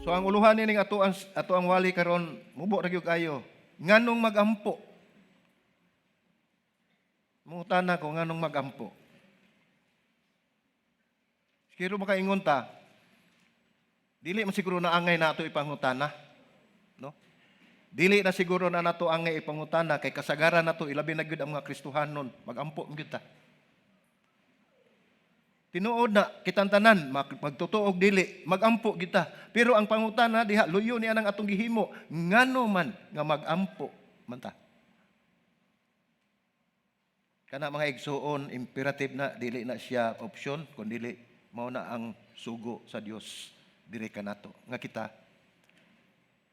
So ang uluhan nining ato ang wali karon, mubo ra gyud kayo. Nganong magampo? Mangutana ko, nganong magampo? Siguro makaingon ta, dili man siguro na angay na ato ipangutana. No? Dili na siguro na nato angay ipangutana kay kasagaran nato, ilabi na gyud ang mga Kristohanon, magampo man gyud ta. Tinuod na kitang tanan magtotoo og dili, magampo kita. Pero ang pangutana diha, luyo niya nang atong gihimo, ngano man nga magampo man ta? Kana, mga igsuon, imperative na, dili na siya option, kun dili mao na ang sugo sa Dios diri kanato nga kita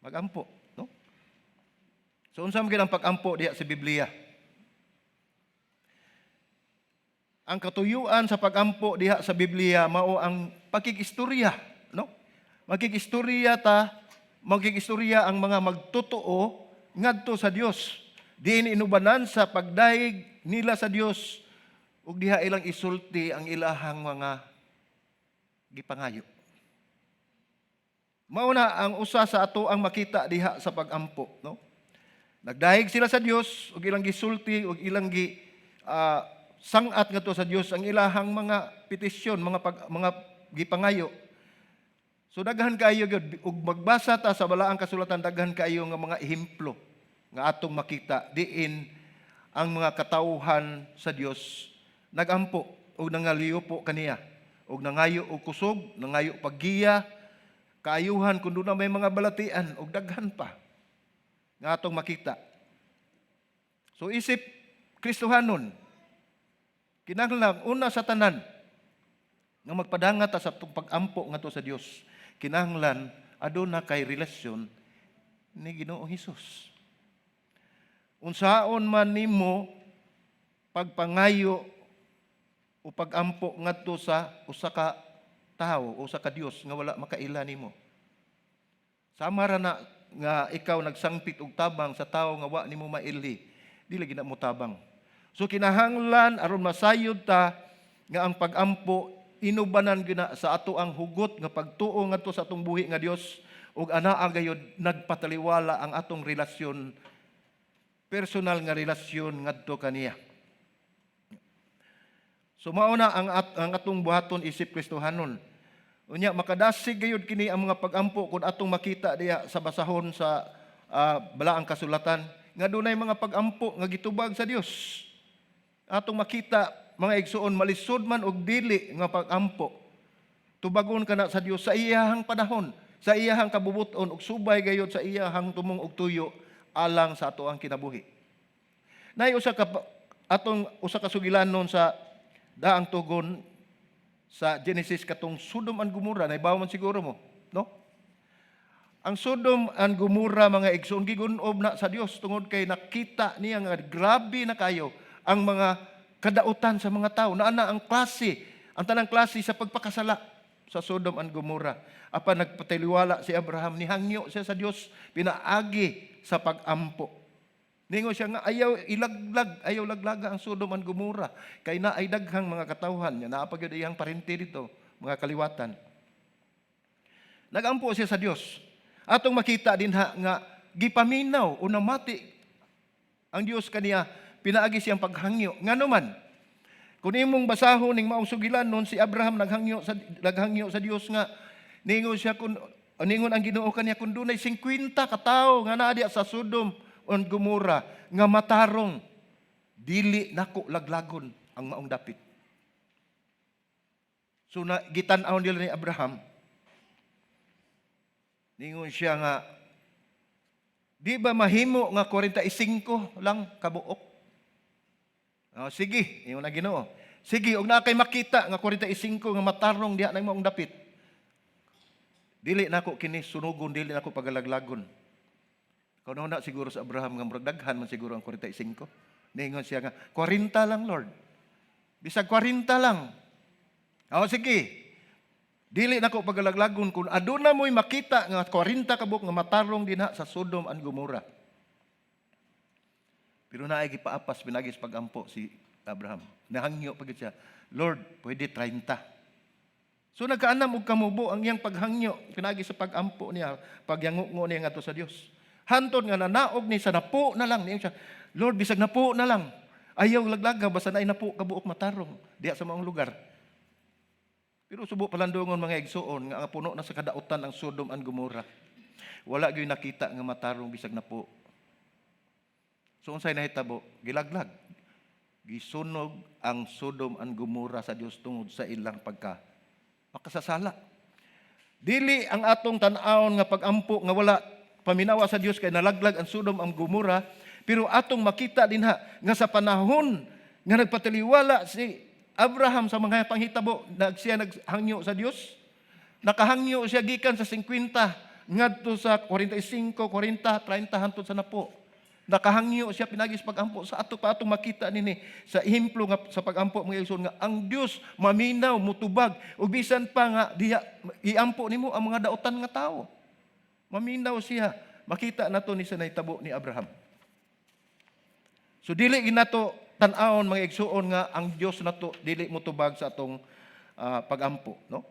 magampo, no? So unsa man gyud ang pag-ampo diha sa Biblia? Ang katuyuan sa pagampo diha sa Biblia mao ang pakigistorya, no? Makigistorya ta, makigistorya ang mga magtotoo ngadto sa Dios. Diin inubanan sa pagdayeg nila sa Dios ug diha ilang isulti ang ilahang mga gipangayo. Mao na ang usa sa ato ang makita diha sa pagampo, no? Nagdayeg sila sa Dios ug ilang gisulti ug ilang gi sangat ngadto sa Dios ang ilahang mga petisyon, mga gipangayo. So daghan kaayo gyud, ug magbasa ta sa Balaang Kasulatan, daghan kaayo nga mga ehemplo nga atong makita diin ang mga katawhan sa Dios nagampo ug nangaliupo kaniya ug nangayo og kusog, nangayo paggiya, kaayuhan kung doon na may mga balatian, ug daghan pa nga atong makita. So isip Kristohanon, kinahanglan una sa tanan nga magpadangat ta sa atong pag-ampo ngadto sa Dios, kinahanglan aduna kay relasyon ni Ginoong Hesus. Unsaon man nimo pagpangayo o pagampo ngadto sa usa ka tawo o usa ka Dios nga wala makaila nimo? Sama ra na nga ikaw nagsangpit og tabang sa tawo nga wa nimo mailhi, dili gina mo tabang. So kinahanglan, aron masayod ta nga ang pagampo inubanan gina sa ato ang hugot nga pagtuo ngadto sa atong buhi nga Dios, ug anaa gayod nagpataliwala ang atong relasyon, personal nga relasyon ngadto kaniya. So mao na ang atong buhaton isip Kristohanon. Unya makadasig gayud kini ang mga pagampo kung atong makita diha sa basahon sa Balaang Kasulatan nga dunay mga pagampo nga gitubag sa Dios. Atong makita, mga igsuon, malisod man og dili nga pagampo, tubagon kana sa Dios sa iyahang panahon, sa iyahang kabubuton ug subay gayud sa iyahang tumong og tuyo alang sa ato ang kinabuhi. Nay usa ka atong usa ka sugilanon sa Daang Tugon, sa Genesis, katong Sodom and Gomorrah, nahibaw man siguro mo, no? Ang Sodom and Gomorrah, mga igsoon, gigunob na sa Dios tungod kay nakita niya nga grabe na kayo ang mga kadautan sa mga tao. Naa na ang klase, ang tanang klase sa pagpakasala sa Sodom and Gomorrah. Apan nagpataliwala si Abraham, nihangyo siya sa Dios pinaagi sa pagampo. Ningon siya nga ayaw ilaglag, ayaw laglaga ang Sodom and Gomorrah. Kay na ay daghang mga katawhan, nya naa pa gyud iyang parente dito, mga kaliwatan. Nagampo siya sa Dios. Atong makita dinha nga gipaminaw o namati ang Dios kaniya pinaagi siyang paghangyo. Ngano man? Kung imong basahon ning maong sugilan nun, si Abraham naghangyo sa Dios nga ningon siya, kun ningon ang Ginoo kaniya, kung dunay 50 ka tawo nga naa diha sa Sodom and Gomorrah nga matarong, dili nako laglagon ang maong dapit. So na gitan-aw nila ni Abraham. Ningon siya nga, di ba mahimo nga 45 lang kabuok? Oh, sige, ingon na Ginoo. Sige, og naa kay makita nga 45 nga matarong diha nang maong dapit, dili nako kini sunugon, dili nako pagalaglagon. Kuno na siguro sa Abraham nga murag daghan man siguro ang 45. Ningon siya nga 40 lang, Lord. Bisag 40 lang. Oh, sige. Dili nako pagalaglagon kung aduna mo'y makita nga 40 kabuok nga matarong dinha sa Sodom and Gomorrah. Pero naay gipaapas pinaagi sa pagampo si Abraham. Nahangyo pa gyud siya, "Lord, pwede 30." So nagkaanam og kamubo ang iyang paghangyo pinagi sa pagampo niya, pagyangungo niya ngadto sa Dios. Hantod nga nanaog ni sa napo na lang niya siya, "Lord, bisag napo na lang. Ayaw laglaga basta naay napo ka buok matarong diha sa maong lugar." Pero subo palandungon, mga igsuon, nga puno na sa kadautan ang Sodom and Gomorrah. Wala gyud nakita nga matarong bisag napo. So unsay nahitabo? Gilaglag. Gisunog ang Sodom and Gomorrah sa Dios tungod sa ilang pagka makasasala. Dili ang atong tan-awon nga pagampo nga wala paminawa sa Dios kay nalaglag ang Sodom ang Gomorrah, pero atong makita dinha nga sa panahon nga nagpataliwala si Abraham sa mga panghitabo, siya naghangyo sa Dios. Nakahangyo siya gikan sa 50 ngadto sa 45, 40, 30 hantod sa napo. Nakahangyo siya pinagi sa pagampo. Sa ato pa atong makita nini sa ehemplo nga sa pagampo, mga igsoon, nga ang Dios maminaw, mutubag ug bisan pa nga diha iampo nimo ang mga dautan nga tawo. Maminaw siya. Makita nato ni sa nahitabo ni Abraham. So dili ginato tan-awon, mga igsuon, nga ang Dios nato dili motubag sa atong pagampo, no?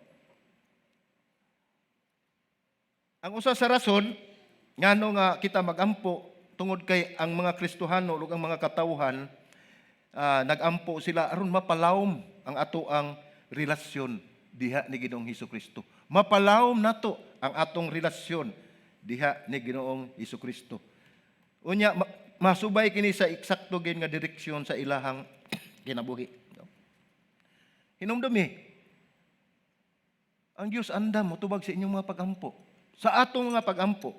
Ang usa sa rason ngano nga kita magampo, tungod kay ang mga Kristohano ug ang mga katawhan nagampo sila aron mapalawom ang ato ang relasyon diha ni Ginoong Hesus Kristo. Mapalawom nato ang atong relasyon diha ni Ginoong Hesus Kristo. Unya masubay kini sa eksakto gid nga direksyon sa ilahang kinabuhi. No? Hinumdumi, ang Dios andam motubag sa inyong mga pagampo. Sa atong mga pagampo.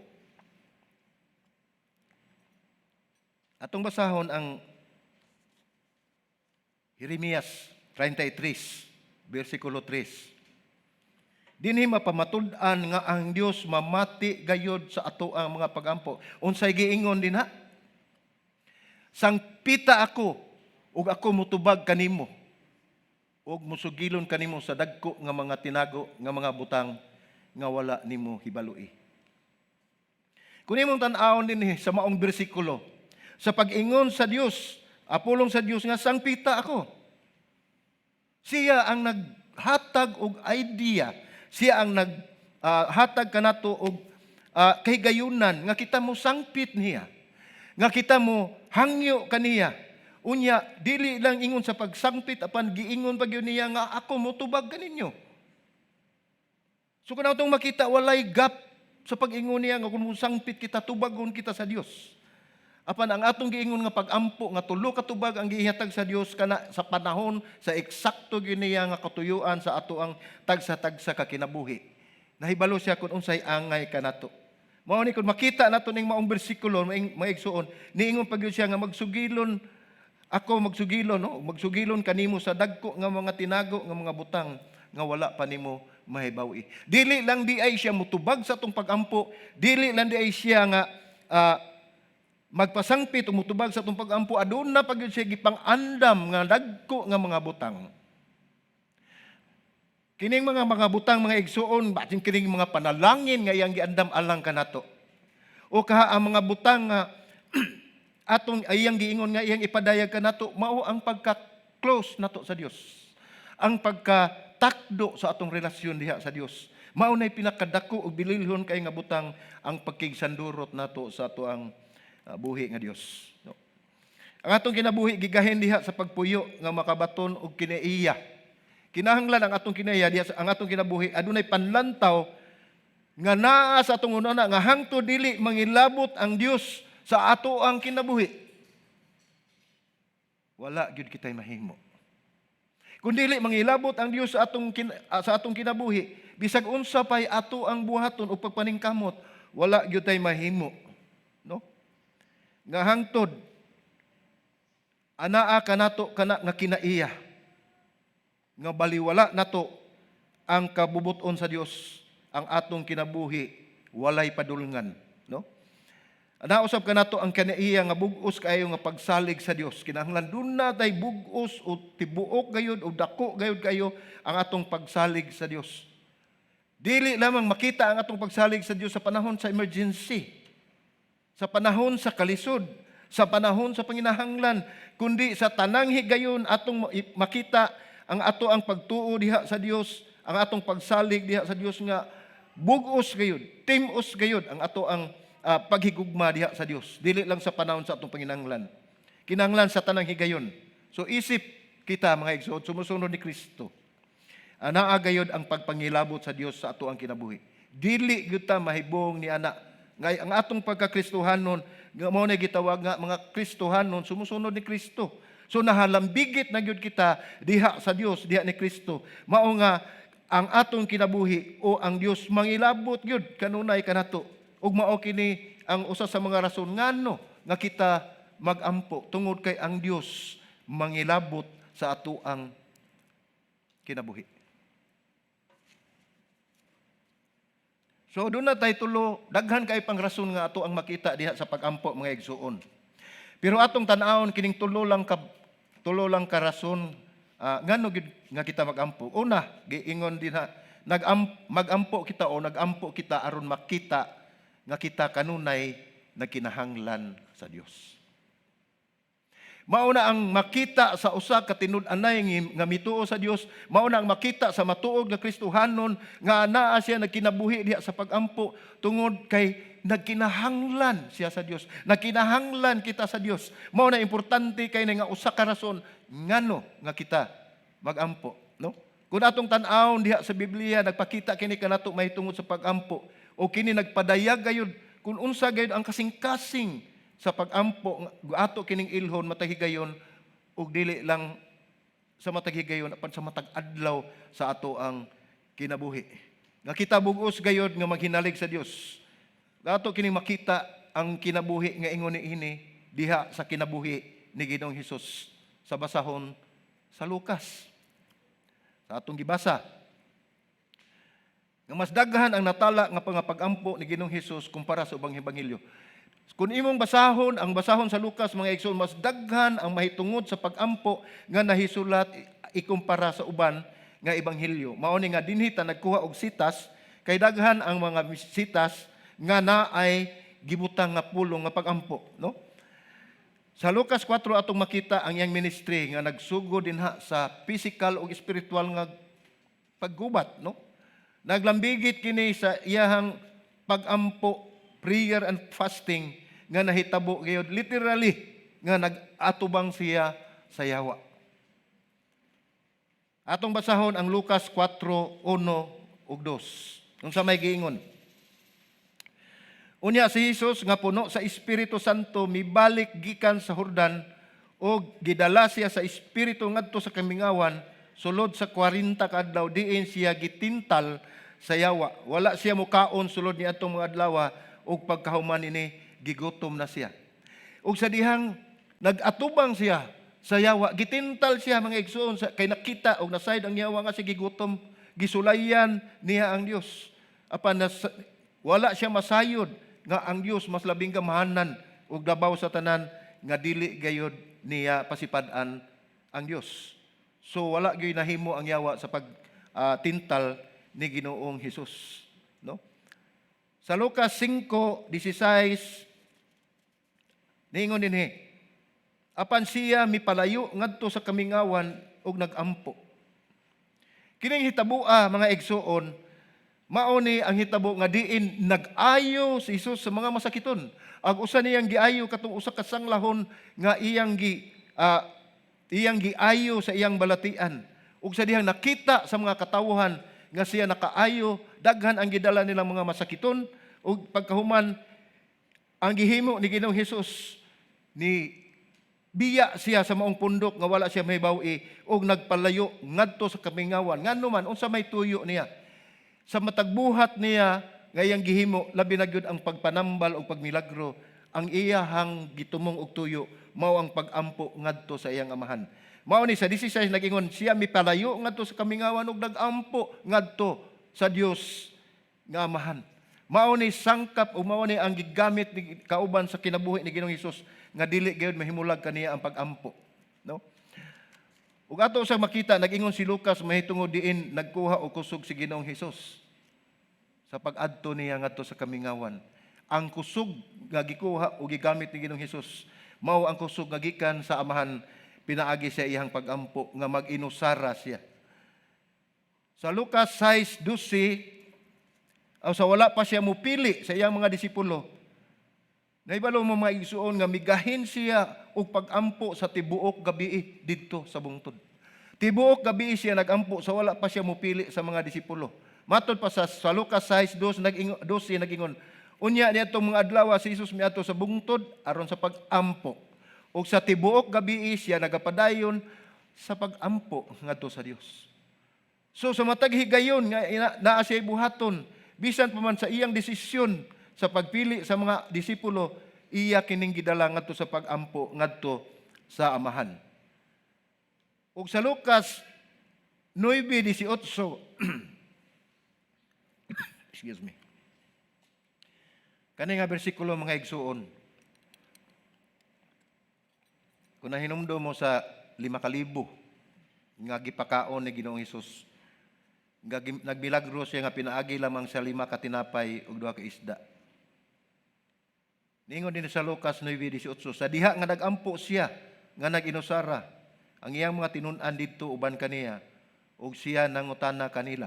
Atong basahon ang Jeremias 33, versikulo 3. Dinhi mapamatud-an nga ang Dios mamati gayod sa ato ang mga pagampo. Unsay giingon dinha? "Sangpita ako ug ako mutubag kanimo ug musugilon kanimo sa dagko nga mga tinago nga mga butang nga wala nimo hibaloi." Kung imong tan-awon dinhi sa maong bersikulo, sa pag-ingon sa Dios, apulong sa Dios nga "Sangpita ako." Siya ang naghatag og idea, siya ang naghatag kanato og kahigayunan nga kita mo sangpit niya, nga kita mo hangyo kaniya. Unya dili lang ingon sa pagsangpit, apan giingon pa gyud niya nga "Ako motubag kaninyo." So kung atong makita, walay gap sa pag-ingon niya nga kung sangpit kita, tubagon kita sa Dios. Apan ang atong giingon nga pag-ampo nga tulo ka tubag ang gihatag sa Dios kana sa panahon sa eksakto gyud niya nga katuyuan sa ato ang tagsa-tagsa ka kinabuhi. Nahibalo siya kung unsay angay kanato. Mao ni kung makita nato ning maong bersikulo, mga igsuon, niingon pa gyud siya nga magsugilon ako, magsugilon, no, magsugilon kanimo sa dagko nga mga tinago nga mga butang nga wala pa nimo mahibaw-i. Dili lang di ay siya mutubag sa atong pagampo, dili lang di ay siya nga magpasangpit o mutubag sa atong pagampo, aduna pa gyud siya gipang-andam nga dagko nga mga butang. Kining mga butang, mga igsuon, batin kining mga panalangin nga iyang giandam alang kanato. O kaha ang mga butang nga atong iyang giingon nga iyang ipadayag kanato, mao ang pagka-close nato sa Dios. Ang pagka-takdo sa atong relasyon diha sa Dios. Mao nay pinakadako ug bililhon kay nga butang, ang pagkigsandurot nato sa ato ang buhi nga Dios. No? Ang atong kinabuhi gigahin diha sa pagpuyo nga makabaton og kinaiya. Kinahanglan ang atong kinaiya diha ang atong kinabuhi adunay panlantaw nga naa sa atong una nga hangtod dili mangilabot ang Dios sa ato ang kinabuhi, wala gyud kitay mahimo. Kung dili mangilabot ang Dios sa atong kinabuhi, bisag unsa pay ato ang buhaton o pagpaningkamot, wala gyud tay mahimo, no? Nga hangtod anaa kanato kana nga kinaiya nga baliwala nato ang kabubuton sa Dios, ang atong kinabuhi walay padulngan, no? Nausab kanato ang kinaiya nga bug-os kaayo nga pagsalig sa Dios. Kinahanglan duna tay bug-os o tibuok gayud o dako gayud kayo ang atong pagsalig sa Dios. Dili lamang makita ang atong pagsalig sa Dios sa panahon sa emergency, sa panahon sa kalisod, sa panahon sa panginahanglan, kundi sa tanang higayon atong makita ang ato ang pagtuo diha sa Dios. Ang atong pagsalig diha sa Dios nga bug-os gayud, tim-os gayud ang ato ang paghigugma diha sa Dios. Dili lang sa panahon sa atong panginahanglan. Kinahanglan sa tanang higayon. So isip kita, mga igsoon, sumusunod ni Kristo, anaa gayud ang pagpangilabot sa Dios sa ato ang kinabuhi. Dili gyud ta mahibong ni ana. Ngay ang atong pagkakristohanon nga mao na gitawag nga mga Kristohanon, sumusunod ni Kristo. So nahalambigit na gyud kita diha sa Dios, diha ni Kristo. Mao nga ang atong kinabuhi o ang Dios mangilabot gyud kanunay kanato. Ug mao kini ang usa sa mga rason ngano nga kita magampo, tungod kay ang Dios mangilabot sa ato ang kinabuhi. So duna tay tulo, daghan kay pang rason nga ato ang makita diha sa pagampo, mga igsuon. Pero atong tan-awon kining tulo lang ka rason ngano gyud nga kita magampo. Una, giingon dinha, magampo kita o nagampo kita aron makita nga kita kanunay nagkinahanglan sa Dios. Mao na ang makita sa usa ka tinud-anay nga mituo sa Dios, mao na ang makita sa matuod nga Kristohanon nga naa siya nagkinabuhi diha sa pagampo tungod kay nagkinahanglan siya sa Dios. Nagkinahanglan kita sa Dios. Mao na importante kay nga usa ka rason ngano nga kita magampo, no? Kung atong tan-awon diha sa Biblia, nagpakita kini kanato mahitungod sa pagampo o kini nagpadayag gayud kung unsa gayud ang kasing-kasing sa pagampo nga ato kining ilhon matag higayon ug dili lang sa matag higayon apan sa matag adlaw sa ato ang kinabuhi. Nga kita bug-os gayod nga maghinalig sa Dios. Ato kining makita ang kinabuhi nga ingon niini diha sa kinabuhi ni Ginoong Hesus sa basahon sa Lucas. Sa atong gibasa, nga mas daghan ang natala nga pangapagampo ni Ginoong Hesus kumpara sa ubang ebanghelyo. Kung imong basahon, ang basahon sa Lucas, mga igsoon, mas daghan ang mahitungod sa pagampo nga nahisulat ikumpara sa uban nga ebanghelyo. Mao ni nga dinhi ta nagkuha og sitas kay daghan ang mga sitas nga naay gibutang nga pulong nga pagampo, no? Sa Lucas 4 atong makita ang iyang ministry nga nagsugod dinha sa physical ug spiritual nga paggubat, no? Naglambigit kini sa iyahang pagampo, prayer and fasting nga nahitabo gayud literally nga nag-atubang siya sa yawa. Atong basahon ang Lucas 4:1 ug 2. Unsa may giingon? Unya si Jesus nga puno sa Espiritu Santo mibalik gikan sa Jordan ug gidala siya sa Espiritu ngadto sa kamingawan sulod sa 40 ka adlaw, diin siya gitintal sa yawa. Wala siya mukaon sulod ni atong mga adlaw ug pagkahuman ini gigutom na siya. Ug sa dihang nag-atubang siya sa yawa, gitintal siya, mga igsoon, kay nakita og nasayod ang yawa nga siya gigutom, gisulayan niya ang Dios. Apan wala siya masayod nga ang Dios mas labing gamahanan ug labaw sa tanan nga dili gayod niya pasipad-an ang Dios. So wala gyud nahimo ang yawa sa pag tintal ni Ginoong Hesus, no? Sa Lucas 5:16 niingon dinhi, apan siya mipalayo ngadto sa kamingawan ug nagampo. Kining hitabua, mga igsuon, mao ni ang hitabo nga diin nag-ayo si Jesus sa mga masakiton. Ang usa niyang giayo katong usa ka sanglahon nga iyang giayo sa iyang balatian. Ug sa dihang nakita sa mga katawhan nga siya nakaayo, daghan ang gidala nilang mga masakiton ug pagkahuman ang gihimo ni Ginoong Hesus, ni biya siya sa maong pundok nga wala siya mahibaw-i ug nagpalayo ngadto sa kamingawan. Ngano man, unsa may tuyo niya? Sa matag buhat niya nga iyang gihimo, labi na gyud ang pagpanambal ug pagmilagro, ang iyahang gitumong og tuyo mao ang pagampo ngadto sa iyang Amahan. Mao ni sa 16 nagingon siya mipalayo ngadto sa kamingawan ug nagampo ngadto sa Dios nga Amahan. Mao ni sangkap o mao ni ang gigamit ni kauban sa kinabuhi ni Ginoong Hesus nga dili gyud mahimulag kaniya ang pagampo, no? Ug ato sa makita, nag-ingon si Lucas mahitungod diin nagkuha og kusog si Ginoong Hesus sa pag-adto niya ngadto sa kamingawan. Ang kusog nga gikuha o gigamit ni Ginoong Hesus mao ang kusog nga gikan sa Amahan pinaagi sa iyang pagampo nga mag-inusara siya. Sa Lucas 6:12, aw sa wala pa siya mupili sa iyang mga disipulo, naibalo mo, mga igsuon, nga migahin siya og pag-ampo sa tibuok gabi didto sa bungtod. Tibuok gabi siya nagampo sa wala pa siya mupili sa mga disipulo. Matod pa sa Lucas 6:2 nag-ingon, 12 nag-ingon, unya niadtong mga adlaw si Jesus miadto sa bungtod aron sa pag-ampo. Ug sa tibuok gabi siya nagapadayon sa pag-ampo ngadto sa Dios. So sa matag higayon nga naa siya buhaton, bisan pa man sa iyang desisyon sa pagpili sa mga disipulo, iya kining gidala ngadto sa pag-ampo ngadto sa Amahan. Ug sa Lucas 9:18, excuse me. Kani nga bersikulo, mga igsuon, kung nahinumdom mo sa 5,000 nga gipakaon ni Ginoong Hesus, nga nagmilagro siya nga pinaagi lamang sa lima ka tinapay ug duha ka isda. Ningon din sa Lucas 9:18, sa diha nga nagampo siya nga nag-inusara, ang iyang mga tinun-an didto uban kaniya, ug siya nangutana kanila.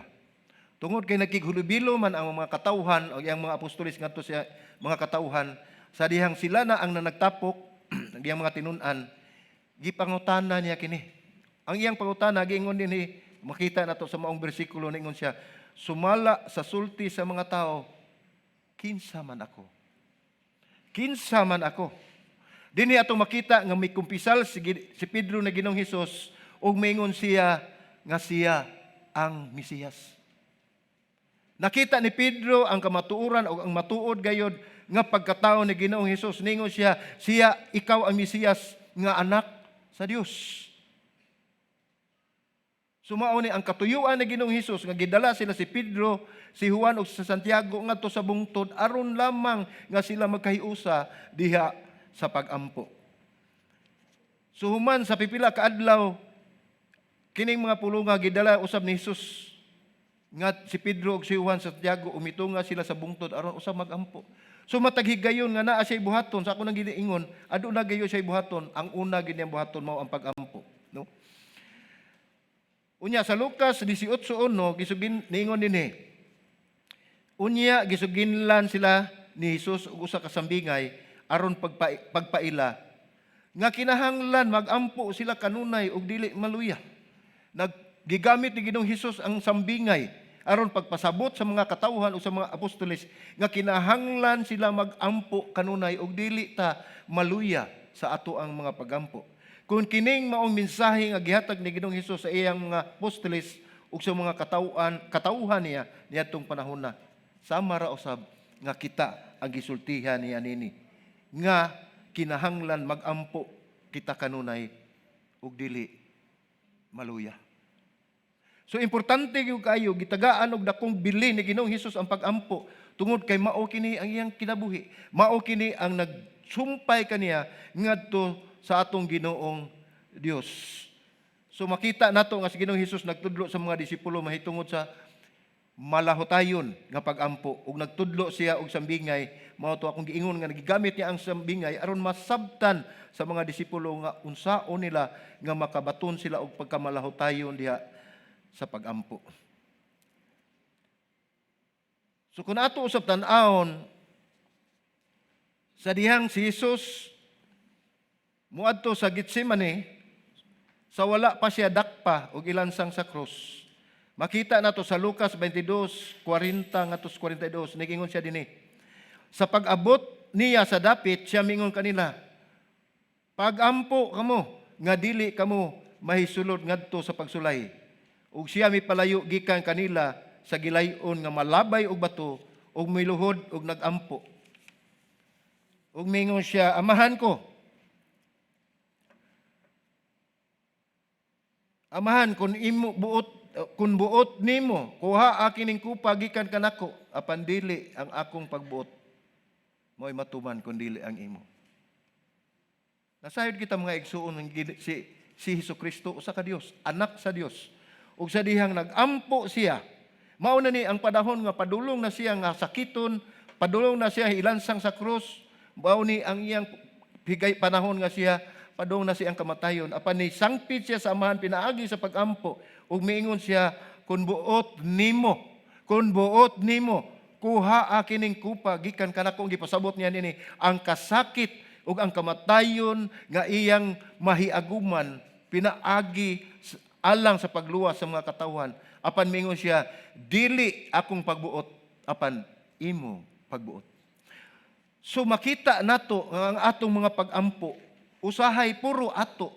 Tungod kay nagkighulubilo man ang mga katawhan o iyang mga apostoles ngadto sa mga katawhan, sa dihang sila na ang nanagtapok, ang iyang mga tinun-an, gipangutana niya kini. Ang iyang pangutana, giingon dinhi, makita nato sa maong bersikulo, ningon siya, "Sumala sa sulti sa mga tao, kinsa man ako? Kinsa man ako?" Dinhi atong makita nga may kumpisal si Pedro na Ginoong Hesus ug maingon siya nga siya ang Mesiyas. Nakita ni Pedro ang kamatuoran o ang matuod gayod nga pagkatao ni Ginoong Hesus. Ningon siya, siya, "Ikaw ang Mesiyas nga anak sa Dios." So mao ni ang katuyuan ni Ginoong Hesus nga gidala sila si Pedro, si Juan ug si Santiago ngadto sa bungtod aron lamang nga sila magkahiusa diha sa pagampo. So human sa pipila ka adlaw, kining mga pulunga gidala usab ni Hesus nga si Pedro ug si Juan, sa Santiago, umitunga sila sa bungtod aron usab magampo. So matag higayon nga naa siya buhaton, sa ako nang giniingon, aduna gayo siya buhaton, ang una gid niyang buhaton mao ang pagampo, no? Unya sa Lucas 18:1 gisugin niingon dinhi. Unya gisuginlan sila ni Jesus og usa ka sambingay aron pagpaila nga kinahanglan magampo sila kanunay ug dili maluya. Naggigamit ni Ginoong Hesus ang sambingay aron pagpasabot sa mga katawhan o sa mga apostoles nga kinahanglan sila magampo kanunay ug dili ta maluya sa ato ang mga pagampo. Kung kining maong mensahe nga gihatag ni Ginoong Hesus sa iyang mga apostoles ug sa mga katawhan niya niadtong panahon na, sama ra usab nga kita ang gisultihan niya nini nga kinahanglan magampo kita kanunay ug dili maluya. So importante gyud kayo gitagaan og dakong bili ni Ginoong Hesus ang pagampo tungod kay mao kini ang iyang kinabuhi. Mao kini ang nagsumpay kaniya ngadto sa atong Ginoong Dios. So makita nato nga si Ginoong Hesus nagtudlo sa mga disipulo mahitungod sa malahutayon nga pagampo ug nagtudlo siya og sambingay. Mao to akong giingon nga nagigamit niya ang sambingay aron masabtan sa mga disipulo nga unsaon nila nga makabaton sila og pagkamalahutayon diha sa pagampo. So kung ato usab tan-awon sa dihang si Jesus muadto sa Getsemane sa wala pa siya dakpa og ilansang sa krus. Makita nato sa Lucas 22:40 ngadto 42, nigingon siya dinhi. Sa pag-abot niya sa dapit, siya mingon kanila, "Pagampo kamo nga dili kamo mahisulod ngadto sa pagsulay." Ug siya mipalayo gikan kanila sa gilayon nga malabay og bato ug miluhod ug nagampo. Ug mingon siya, "Amahan ko, Amahan, kung buot nimo, kuha kining kupa gikan kanako, apan dili ang akong pagbuot mo'y matuman kun dili ang imo." Nasayod kita, mga igsuon, ng si Hesus Kristo usa ka Dios, anak sa Dios. Ug sa dihang nagampo siya, mao na ni ang panahon nga padulong na siya nga sakiton, padulong na siya ilansang sa krus, mao ni ang iyang higay panahon nga siya padung na siyang kamatayon. Apan ni sangpit siya sa Amahan pinaagi sa pagampo ug miingon siya, "Kung buot nimo, kung buot nimo, kuha kining kupa gikan kanako." Gipasabot niya nini ang kasakit ug ang kamatayon nga iyang mahiaguman pinaagi alang sa pagluwas sa mga katawhan. Apan mingon siya, "Dili akong pagbuot, apan imo pagbuot." So makita nato nga ang atong mga pagampo usahay puro ato.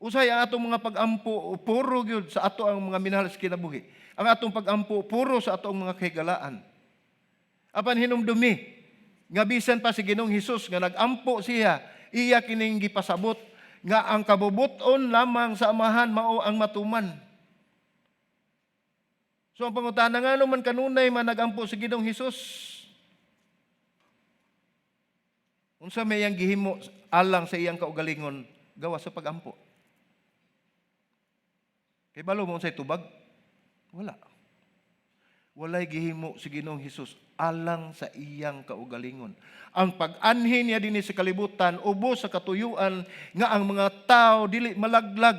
Usahay ang atong mga pagampo puro gyud sa ato ang mga minahal sa kinabuhi. Ang atong pagampo puro sa atong mga kahigalaan. Apan hinumdumi nga bisan pa si Ginoong Hesus nga nagampo siya, iya kining gipasabot nga ang kabubuton lamang sa Amahan mao ang matuman. So ang pangutana, ngano man kanunay man nagampo si Ginoong Hesus? Unsa may iyang gihimo alang sa iyang kaugalingon gawas sa pagampo? Kay balo mo unsay tubag? Wala. Walay gihimo si Ginoong Hesus alang sa iyang kaugalingon. Ang pag-anhi niya dinhi sa kalibutan ubos sa katuyuan nga ang mga tao dili malaglag.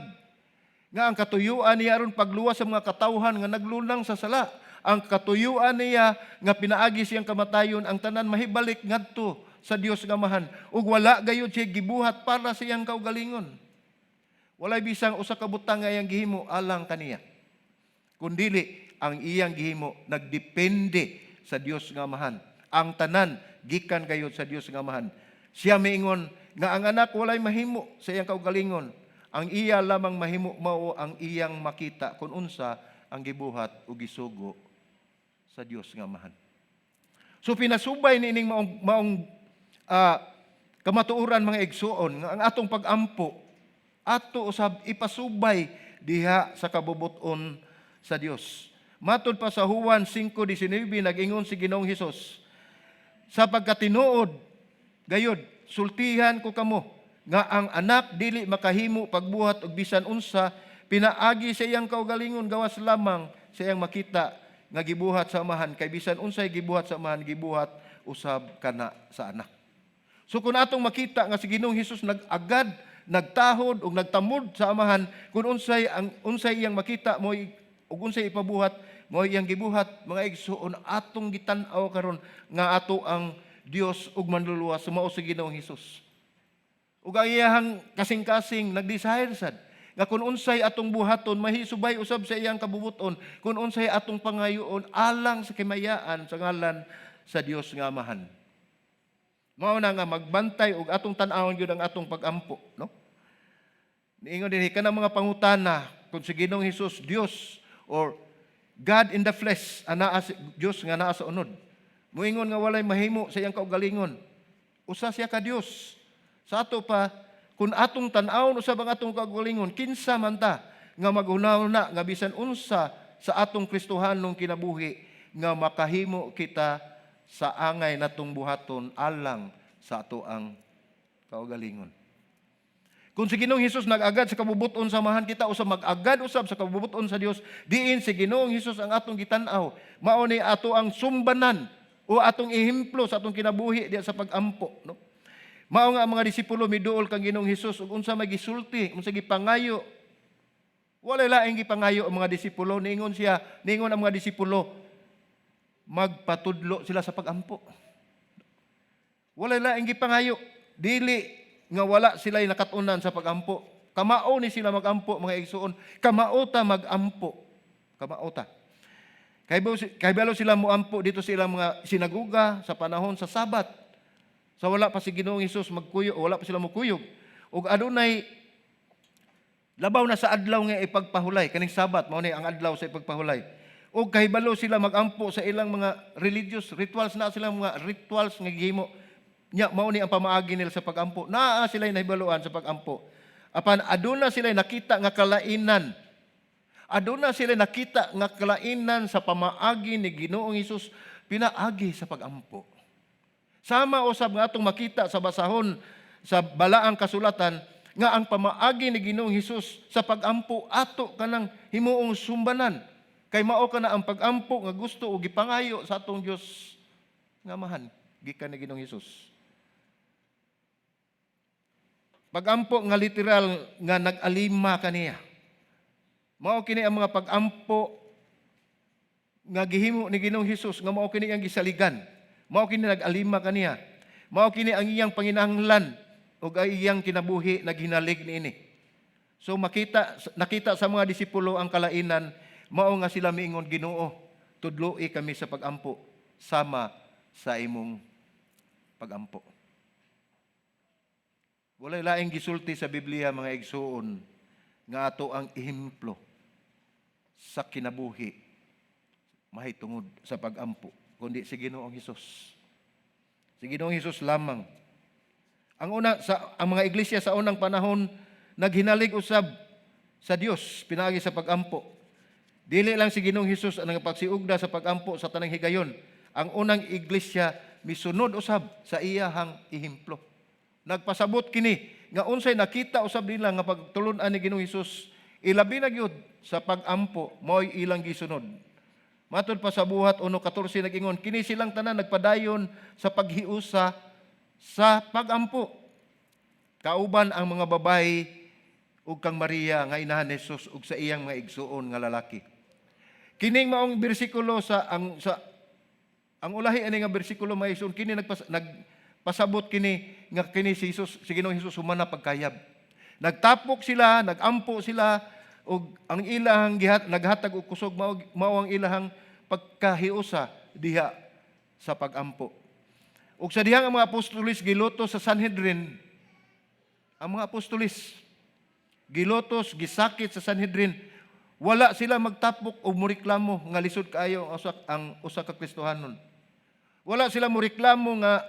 Nga ang katuyuan niya aron pagluwas sa mga katawhan nga naglunang sa sala. Ang katuyuan niya nga pinaagi siyang kamatayon, ang tanan mahibalik ngadto sa Dios nga Amahan, ug wala gayud siya gibuhat para sa iyang kaugalingon. Walay bisang usa ka butang nga iyang gihimo alang kaniya. Kundili ang iyang gihimo nagdepende sa Dios nga Amahan. Ang tanan gikan gayud sa Dios nga Amahan. Siya miingon nga ang Anak walay mahimo sa iyang kaugalingon. Ang iya lamang mahimo mao ang iyang makita kung unsa ang gibuhat o gisugo sa Dios nga Amahan. So pinasubay niining maong kamatuoran, mga igsuon, nga ang atong pagampo ato usab ipasubay diha sa kabubuton sa Dios. Matod pa sa Juan 5:19, nag-ingon si Ginoong Hesus, "Sa pagkatinuod gayud sultihan ko kamo nga ang Anak dili makahimo pagbuhat og bisan unsa pinaagi sa iyang kaugalingon, gawas lamang sa iyang makita nga gibuhat sa Amahan, kay bisan unsay gibuhat sa Amahan, gibuhat usab kana sa Anak." So kung atong makita nga si Ginoong Hesus nag-agad, nagtahod ug nagtamod sa Amahan, kung unsay iyang makita mo ug unsay ipabuhat mo iyang gibuhat, mga igsuon, atong gitan-aw karon nga ato ang Dios ug Manluluwas mao si Ginoong Hesus. Ug ang iyahang kasing-kasing nag-desire sad nga kung unsay atong buhaton mahisubay usab sa iyang kabubuton, kung unsay atong pangayoon alang sa kimayaan sa ngalan sa Dios nga Amahan. Mao na nga magbantay ug atong tan-awon gyud ang atong pagampo, no? Niingon dinhi kanang mga pangutana kung si Ginoong Hesus Dios or God in the flesh, anaa si Dios nga naa sa unod. Muingon nga walay mahimo sa iyang kaugalingon. Usa siya ka Dios. Sa ato pa, kung atong tan-awon usab ang atong kaugalingon, kinsa man ta nga maghuna-huna nga bisan unsa sa atong Kristohanong kinabuhi nga makahimo kita sa angay natong buhaton alang sa ato ang kaugalingon? Kung si Ginoong Hesus nag-agad sa kabubuton sa Amahan, kita usab mag-agad usab sa kabubuton sa Dios, diin si Ginoong Hesus ang atong gitan-aw. Mao ni ato ang sumbanan o atong ehemplo sa atong kinabuhi diya sa pagampo, no? Mao nga ang mga disipulo miduol kang Ginoong Hesus ug unsa may gisulti, unsa gipangayo? Wala laing gipangayo ang mga disipulo. Niingon siya, niingon ang mga disipulo, magpatudlo sila sa pagampo. Wala laing gipangayo. Dili nga wala sila nakatunan sa pagampo. Kamao ni sila magampo, mga igsuon. Kamao ta magampo. Kamao ta. Kay balo sila moampo dito sa ilang mga sinaguga sa panahon sa Sabat. Sa wala pa si Ginoong Hesus magkuyog, wala pa sila mokuyog. Ug adunay labaw na sa adlaw nga ipagpahulay, kaning Sabat mao ni ang adlaw sa ipagpahulay. Ug kahibalo sila magampo sa ilang mga religious rituals, na silang mga rituals nga gihimo. Nya mao ni ang pamaagi nila sa pagampo. Naa sila nahibaluan sa pagampo. Apan aduna sila nakita nga kalainan. Aduna sila nakita nga kalainan sa pamaagi ni Ginoong Hesus pinaagi sa pagampo. Sama usab nga atong makita sa basahon sa Balaang Kasulatan nga ang pamaagi ni Ginoong Hesus sa pagampo ato kanang himuong sumbanan. Kay mao kana ang pagampo nga gusto o gipangayo sa atong Dios nga Amahan gikan ni Ginoong Hesus. Pagampo nga literal nga nag-alima kaniya. Mao kini ang mga pag-ampo nga gihimo ni Ginoong Hesus nga mao kini ang gisaligan. Mao kini nag-alima kaniya. Mao kini ang iyang panginahanglan ug ang iyang kinabuhi naghinalig niini. So makita nakita sa mga disipulo ang kalainan, mao nga sila miingon, "Ginoo, tudloi kami sa pagampo sama sa imong pagampo." Walay laing gisulti sa Biblia, mga igsuon, nga ato ang ehemplo sa kinabuhi mahitungod sa pagampo kundi si Ginoong Hesus. Si Ginoong Hesus lamang. Ang una sa ang mga iglesia sa unang panahon naghinalig usab sa Dios pinaagi sa pagampo. Dili lang si Ginoong Hesus ang nagpagsiugda sa pagampo sa tanang higayon. Ang unang iglesia misunod usab sa iyahang ehemplo. Nagpasabot kini nga unsay nakita usab nila nga pagtulun-an ni Ginoong Hesus, ilabi na gyud sa pagampo, mao'y ilang gisunod. Matod pa sa Buhat 1:14, nag-ingon, kini silang tanan nagpadayon sa paghiusa sa pagampo, kauban ang mga babayi ug kang Maria nga inahan ni Jesus ug sa iyang mga igsuon nga lalaki. Kining maong bersikulo sa ang ulahi ani nga bersikulo, mga igsuon, kini nagpasabot kini nga kini si Jesus, si Ginoong Hesus, human na pagkayab. Nagtapok sila, nagampo sila ug ang ilahang naghatag og kusog mao ang ilahang pagkahiusa diha sa pagampo. Ug sa dihang ang mga apostolis gilutos sa Sanhedrin, ang mga apostolis gilutos, gisakit sa Sanhedrin, wala sila magtapok o moreklamo nga lisod kaayo ang usa ka Kristohanon. Wala sila moreklamo nga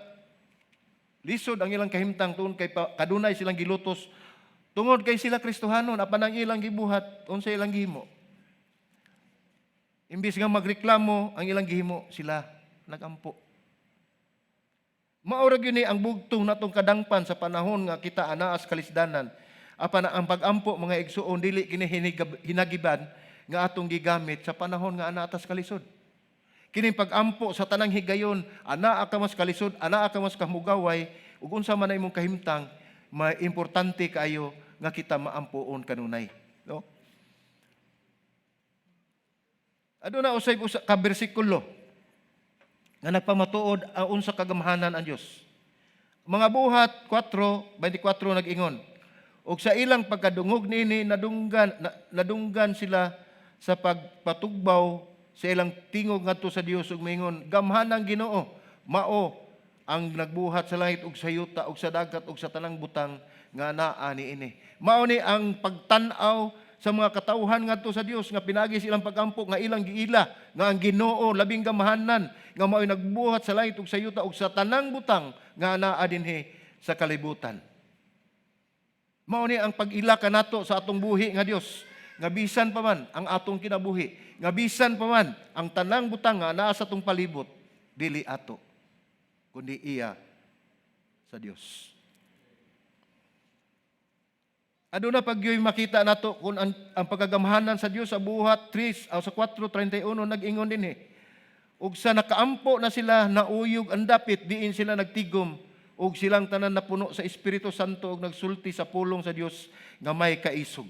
lisod ang ilang kahimtang tungod kay kadunay silang gilutos tungod kay sila Kristohanon. Apan ang ilang gibuhat, unsa ilang gihimo? Imbis nga magreklamo, ang ilang gihimo, sila nagampo. Mao ra gyud ni ang bugtong natong kadangpan sa panahon nga kita anaa sa kalisdanan. Apan ang pag-ampo, mga igsuon, dili kini hinagiban nga atong gigamit sa panahon nga anaa tas kalisod. Kining pag-ampo sa tanang higayon, anaa ka mas kalisod, anaa ka mas kamugaway, ug unsa man na imong kahimtang, ma importante kaayo nga kita maampoon kanunay. No? Aduna usay usa ka bersikulo nga nagpamatuod ang unsa kagamhanan ang Dios. Mga Buhat 4:24 nag-ingon, "Ug sa ilang pagkadungog niini, nadunggan sila sa pagpatugbaw sa ilang tingog ngadto sa Dios ug miingon, 'Gamhanang Ginoo, mao ang nagbuhat sa langit ug sa yuta ug sa dagat ug sa tanang butang nga naa niini.'" Mao ni ang pagtan-aw sa mga katawhan ngadto sa Dios nga pinagi silang pagampo nga ilang giila nga ang Ginoo labing gamhanan nga mao'y nagbuhat sa langit ug sa yuta ug sa tanang butang nga naa dinhi sa kalibutan. Mao ni ang pag-ila kanato sa atong buhi nga Dios nga bisan pa man ang atong kinabuhi, nga bisan pa man ang tanang butang nga naa sa atong palibot, dili ato kundi iya sa Dios. Aduna pa gyoy makita nato kung ang pagkagamhanan sa Dios sa Buhat 3 o sa 4:31, nag-ingon dinhi. "Ug sa nakaampo na sila, nauyog ang dapit diin sila nagtigom, ug silang tanan napuno sa Espiritu Santo ug nagsulti sa pulong sa Dios nga may kaisog."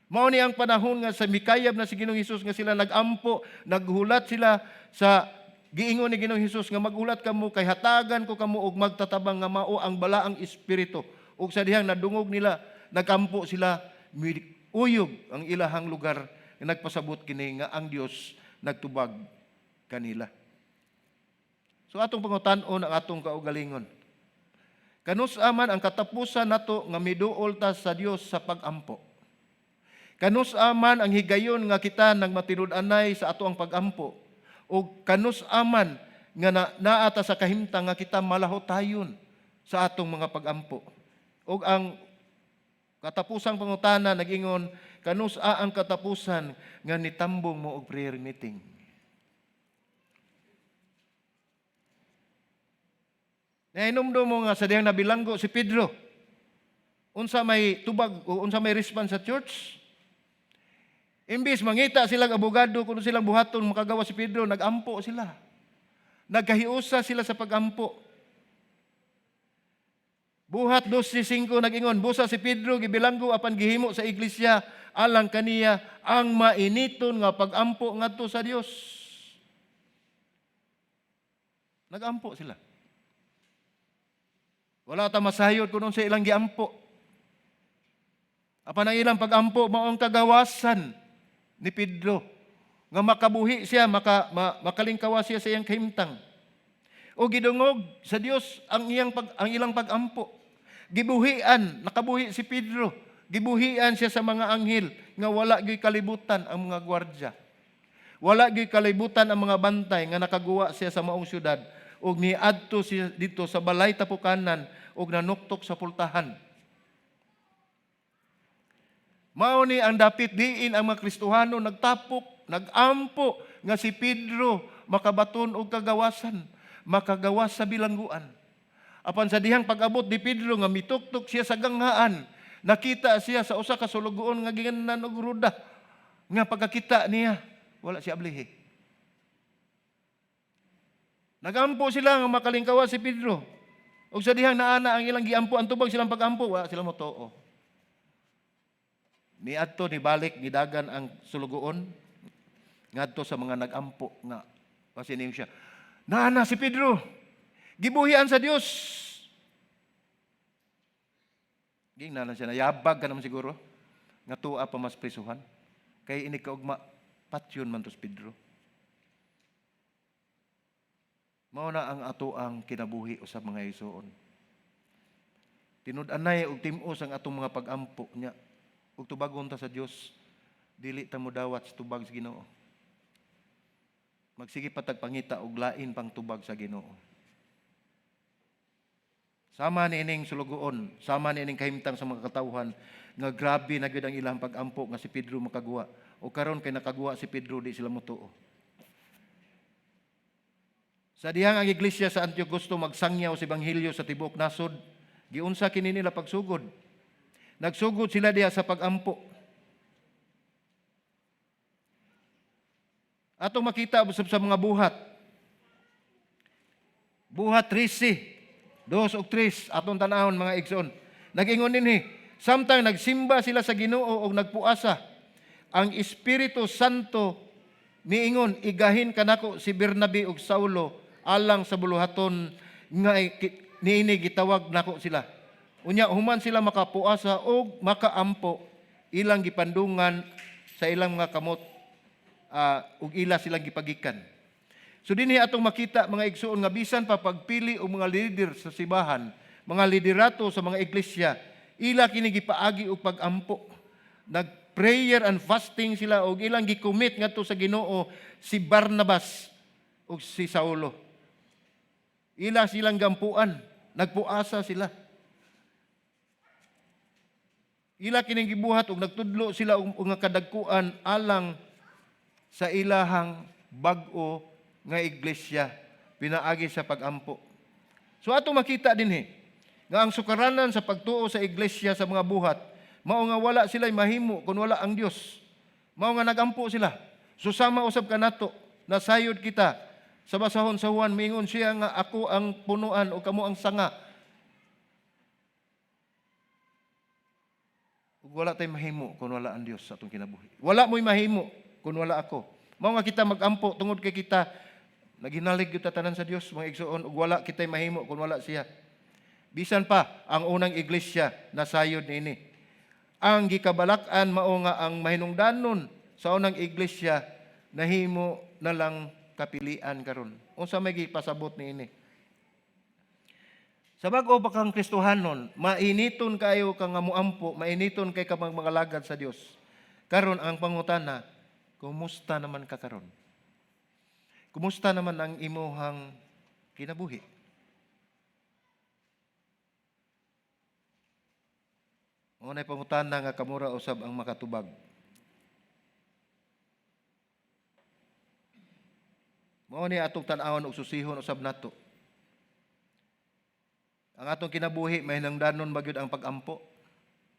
Mao ni ang panahon nga sa mikayab na si Ginoong Hesus nga sila nagampo, naghulat sila sa giingon ni Ginoong Hesus nga maghulat kamo kay hatagan ko kamo og magtatabang nga mao ang Balaang Espiritu. Ug sa dihang nadungog nila, nagampo sila, uyog ang ilahang lugar nga nagpasabot kini nga ang Dios nagtubag kanila. So atong pangutan-on ang atong kaugalingon. Kanus-a man ang katapusan nato nga miduol ta sa Dios sa pagampo? Kanus-a man ang higayon nga kita nagmatinud-anay sa ato ang pagampo? O kanus-a man nga naa ta sa kahimtang nga kita malahotayon sa atong mga pagampo? O ang katapusang pangutana nag-ingon, kanus-a ang katapusan nga nitambong mo og prayer meeting? Nahinumdum mo nga sa dihang nabilanggo si Pedro, unsa may tubag o unsa may response sa church? Imbis mangita silang abogado kung silang buhaton makagawa si Pedro, nagampo sila. Nagkahiusa sila sa pagampo. Buhat 12:5 nag-ingon, "Busa si Pedro gibilanggo apan gihimo sa iglesia Alang kaniya ang mainiton nga pagampo ngadto sa Dios. Nagampo sila. Wala ta masayod kung unsa ilang giampo. Apan ang ilang pagampo mao ang kagawasan ni Pedro nga makabuhi siya, makalingkawa siya sa iyang kahimtang. O gidungog sa Dios ang ilang pagampo. Gibuhian, nakabuhi si Pedro. Gibuhian siya sa mga anghel nga wala gyud kalibutan ang mga gwardya. Wala gyud kalibutan ang mga bantay nga nakaguwa siya sa maong syudad ug niadto siya dito sa balay tapukanan ug nanuktok sa pultahan. Mao ni ang dapit diin ang mga Kristohano nagtapok, nagampo nga si Pedro makabaton og kagawasan, makagawas sa bilangguan. Apan sa dihang pag-abot ni Pedro nga mituktok siya sa ganghaan, nakita siya sa usa ka sulugoon nga giganan og ruda. Nga pagkakita niya, wala siya ablihi. Nagampo sila nga makalingkawa si Pedro. Ug sa dihang naana ang ilang giampo, ang tubag silang pagampo, wala sila motoo. Niadto nibalik, nidagan ang sulugoon ngadto sa mga nagampo nga kasi niyo siya. Naana si Pedro. Gibuhian sa Dios. Gingnan siya, nayabag ka naman siguro. Nga tuwa pa mas prisuhan. Kay ini kaugma, patyon man to si Pedro. Mao na ang ato ang kinabuhi usab, mga igsoon. Tinud-anay og tim-os ang atong mga pagampo nya. Ug tubagon ta sa Dios, dili ta modawat sa tubag sa Ginoo. Magsige pa tag pangita og lain pang tubag sa Ginoo. Sama ni ining sulugoon, sama ni ining kahimtang sa mga katawhan nga grabe na gyud ang ilang pagampo nga si Pedro makaguwa. O karon kay nakaguwa si Pedro, di sila motuo. Sa dihang ang iglesia sa Antioch gusto magsangyaw sa ebanghelyo sa tibuok nasod, giunsa kini nila pagsugod. Nagsugod sila diha sa pagampo. Atong makita usab sa mga buhat. Buhat 13, 2 ug 3, atong tanahon, mga igsoon. Nag-ingon dinhi, samtang nagsimba sila sa Ginoo og nagpuasa, ang Espiritu Santo niingon, "Igahin kanako si Bernabe ug Saulo alang sa buluhaton nga niini gitawag nako sila." Unya human sila makapuasa og makaampo, ilang gipandungan sa ilang mga kamot ug ila silang gipagikan. So dinhi atong makita, mga igsoon, nga bisan pa pagpili og mga leader sa simbahan, mga liderato sa mga iglesia, ila kini gipaagi og pagampo. Nag-prayer and fasting sila og ilang gi-commit ngadto sa Ginoo si Barnabas ug si Saulo. Ila silang gampuan, nagpuasa sila. Ila kining gibuhat ug nagtudlo sila og nga kadagkuan alang sa ilahang bag-o nga iglesia pinaagi sa pagampo. So ato makita dinhi nga ang sukaranan sa pagtuo sa iglesia sa mga buhat mao nga wala sila mahimo kung wala ang Dios. Mao nga nagampo sila. So sama usab kanato, nasayod kita sa basahon sa Juan, mingon siya nga ako ang punuan o kamo ang sanga. Ug wala tay mahimo kung wala ang Dios sa atong kinabuhi. Wala mo'y mahimo kung wala ako. Mao nga kita magampo tungod kay kita naghinalig gyud ta tanan sa Dios, mga igsoon, ug wala kitay mahimo kung wala siya. Bisan pa ang unang iglesia, nasayod niini. Ang gikabalak-an mao nga ang mahinungdanon sa unang iglesia nahimo na lang kapilian karon. Unsa may gipasabot niini? Sa bag-o pa kang Kristohanon, mainiton kayo ka nga muampo, mainiton kay ka mga lagad sa Dios. Karon ang pangutana, kumusta naman ka karon? Kumusta naman ang imuhang kinabuhi? Mao nay pangutana nga kamura usab ang makatubag. Mao ni atong tan-awon ug susihon usab nato. Ang atong kinabuhi mahinungdanon ba gyud ang pag-ampo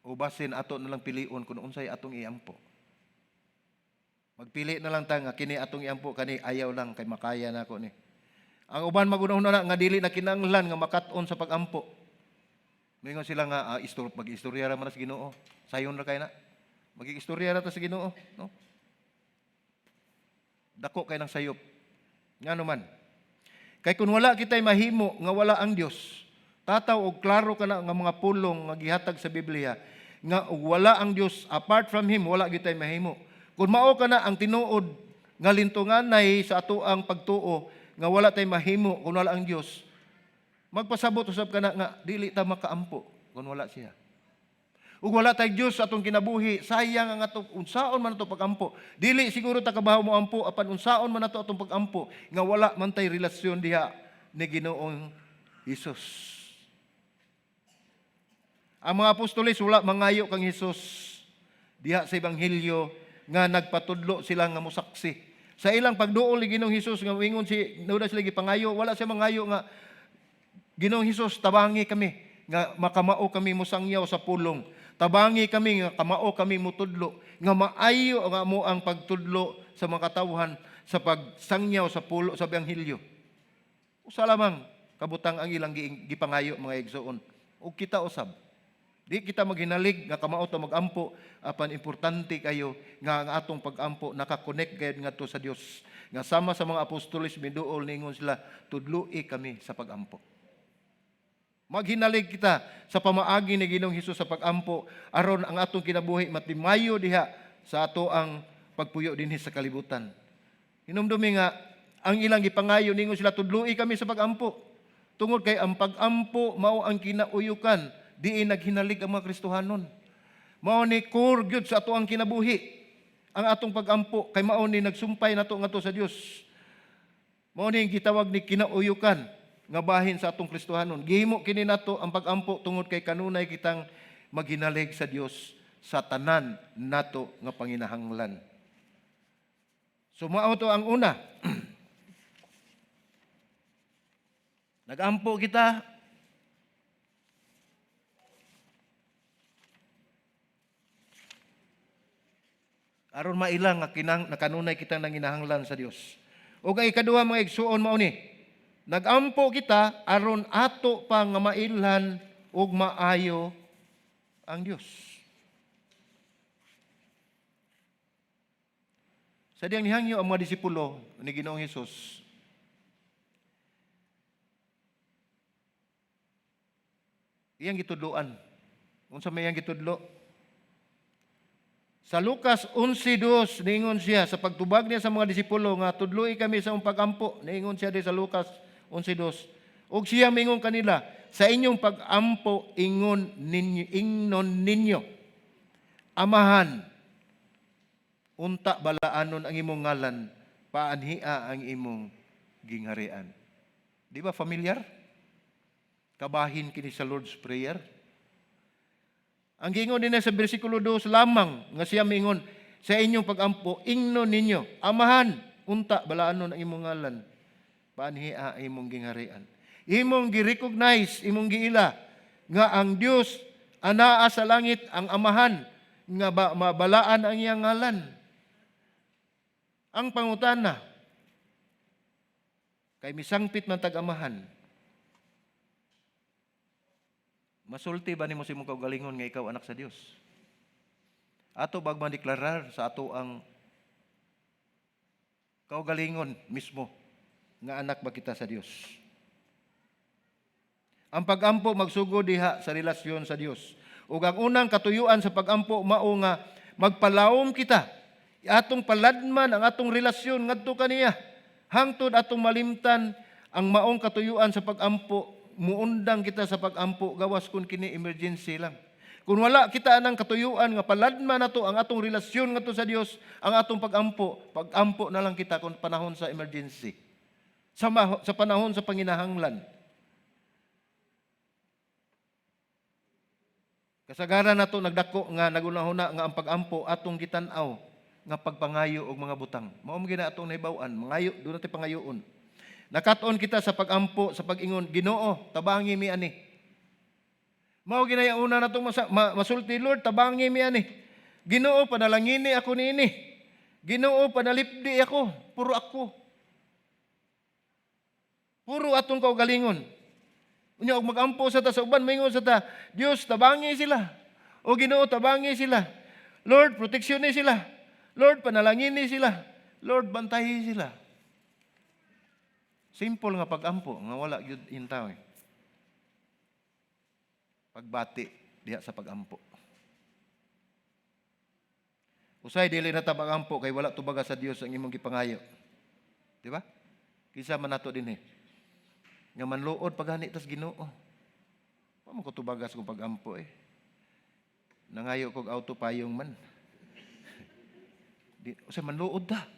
o basin ato na lang pilion kung unsay atong iampo? Magpili na lang ta nga kini atong iampo, kani ayaw lang kay makaya na ako ni. Ang uban magunahuna na nga dili na kinahanglan nga makat-on sa pag-ampo. Mingon sila nga mag-istorya ra man sa Ginoo. Sayon ra kay na. Magigistorya ra ta sa Ginoo, no? Dako kay ng sayop. Ngano man? Kay kung wala kitay mahimo nga wala ang Dios, tataw og klaro kana nga mga pulong nga gihatag sa Biblia nga og wala ang Dios, apart from Him, wala kitay mahimo. Kung mao kana ang tinuod nga lintunganay sa ato ang pagtuo nga wala tay mahimo kung wala ang Dios, magpasabot usab kana nga dili ta makaampo kung wala siya. Ug wala tay Dios sa atong kinabuhi, sayang ang atong unsaon man ato pagampo. Dili siguro ta kabaho mo ampo, apan unsaon man ato atong pagampo nga wala man tay relasyon diha ni Ginoong Hesus. Ang mga apostoles wala mangayo kang Hesus diha sa ebanghelyo nga nagpatudlo sila nga mosaksi. Sa ilang pagduol ni Ginoong Hesus nga moingon si nuna sila gipangayo, wala siya mangayo nga, "Ginoong Hesus, tabangi kami nga makamao kami mosangyaw sa pulong. Tabangi kami nga kamao kami mutudlo, nga maayo nga mo ang pagtudlo sa mga katawhan sa pagsangyaw sa pulo sa ebanghelyo." Usa lamang kabutang ang ilang gipangayo, mga igsoon. Ug kita usab. Di kita maghinalig nga kamao ta magampo, apan importante kayo nga ang atong pagampo naka-connect gayud ngadto sa Dios. Nga sama sa mga apostoles miduol, ningon sila, "Tudloi kami sa pagampo." Maghinalig kita sa pamaagi ni Ginoong Hesus sa pagampo aron ang atong kinabuhi matimayo diha sa ato ang pagpuyo dinhi sa kalibutan. Hinumdumi nga ang ilang gipangayo, ningon sila, "Tudloi kami sa pagampo." Tungod kay ang pagampo mao ang kinauyukan diin naghinalig ang mga Kristohanon. Mao ni core gyud sa ato ang kinabuhi ang atong pagampo kay mao ni nagsumpay nato ngadto sa Dios. Mao ni gitawag ni kinauyukan nga bahin sa atong Kristohanon. Gihimo kini nato ang pagampo tungod kay kanunay kitang maghinalig sa Dios sa tanan nato nga panginahanglan. So mao to ang una. Nagampo kita aron maila nga kinang nakanunay kitang nanginahanglan sa Dios. Ug ang ikaduha, mga igsuon, mao ni nagampo kita aron ato pa nga mailhan ug maayo ang Dios. Sa diyang nihangyo ang mga disipulo ni Ginoong Hesus, iyang gitudloan. Unsa may iyang gitudlo? Sa Lucas 11:2, niingon siya sa pagtubag niya sa mga disipulo nga tudloi kami sa imong pagampo. Niingon siya di sa Lucas 11:2. Ug siya mingon kanila, "Sa inyong pagampo ingon ninyo, ingnon ninyo, Amahan, unta balaanon ang imong ngalan, paanhia ang imong gingharian." Di ba familiar? Kabahin kini sa Lord's Prayer. Ang giingon din sa bersikulo 2 lamang nga siya mingon, "Sa inyong pagampo ingnon ninyo, Amahan, unta balaanon ang imong ngalan, paanhia ang imong gingharian." Imong gi-recognize, imong giila nga ang Dios anaa sa langit, ang Amahan nga mabalaan ang iyang ngalan. Ang pangutana, kay misangpit man tag-amahan, masulti ba nimo sa imong kaugalingon nga ikaw anak sa Dios? Ato bag mandeklarar sa ato ang kaugalingon mismo nga anak ba kita sa Dios? Ang pagampo magsugod diha sa relasyon sa Dios. Ug ang unang katuyuan sa pagampo mao nga magpalawom kita. Atong paladman ang atong relasyon ngadto kaniya. Hangtod atong malimtan ang maong katuyuan sa pagampo, muundang kita sa pagampo gawas kun kini emergency lang. Kung wala kita anang katuyuan nga paladman nato ang atong relasyon ngadto sa Dios, ang atong pagampo, pagampo na lang kita kung panahon sa emergency. Sa panahon sa panginahanglan. Kasagaran nato nagdako nga nagunahuna nga ang pagampo atong gitan-aw nga pagpangayo og mga butang. Mao man gina atong nahibaw-an, mangayo, doon natin pangayoon. Nakat-on kita sa pagampo sa pag-ingon, "Ginoo, tabangi mi ani." Mao ginaya una natong masulti, "Lord, tabangi mi ani. Ginoo, panalangini ako niini. Ginoo, panalipdi ako." Puro ako. Puro atong kaugalingon. Unya og magampo sa ta sa uban, maingon sa ta, "Dios, tabangi sila." O, "Ginoo, tabangi sila." Lord, proteksyon ni sila. Lord, panalangin ni sila. Lord, bantayi sila. Simple nga pagampo nga wala gyud intaw eh. Pagbati diha sa pagampo. Usay dili na ta pagampo kay wala tubaga sa Dios ang imong gipangayo. Di ba? Kinsa man nato dinhi nga manluod pagani tas Ginoo. Wa man ko tubaga sa kong pagampo eh. Nangayo kog auto payong man. Di, usay manluod ta.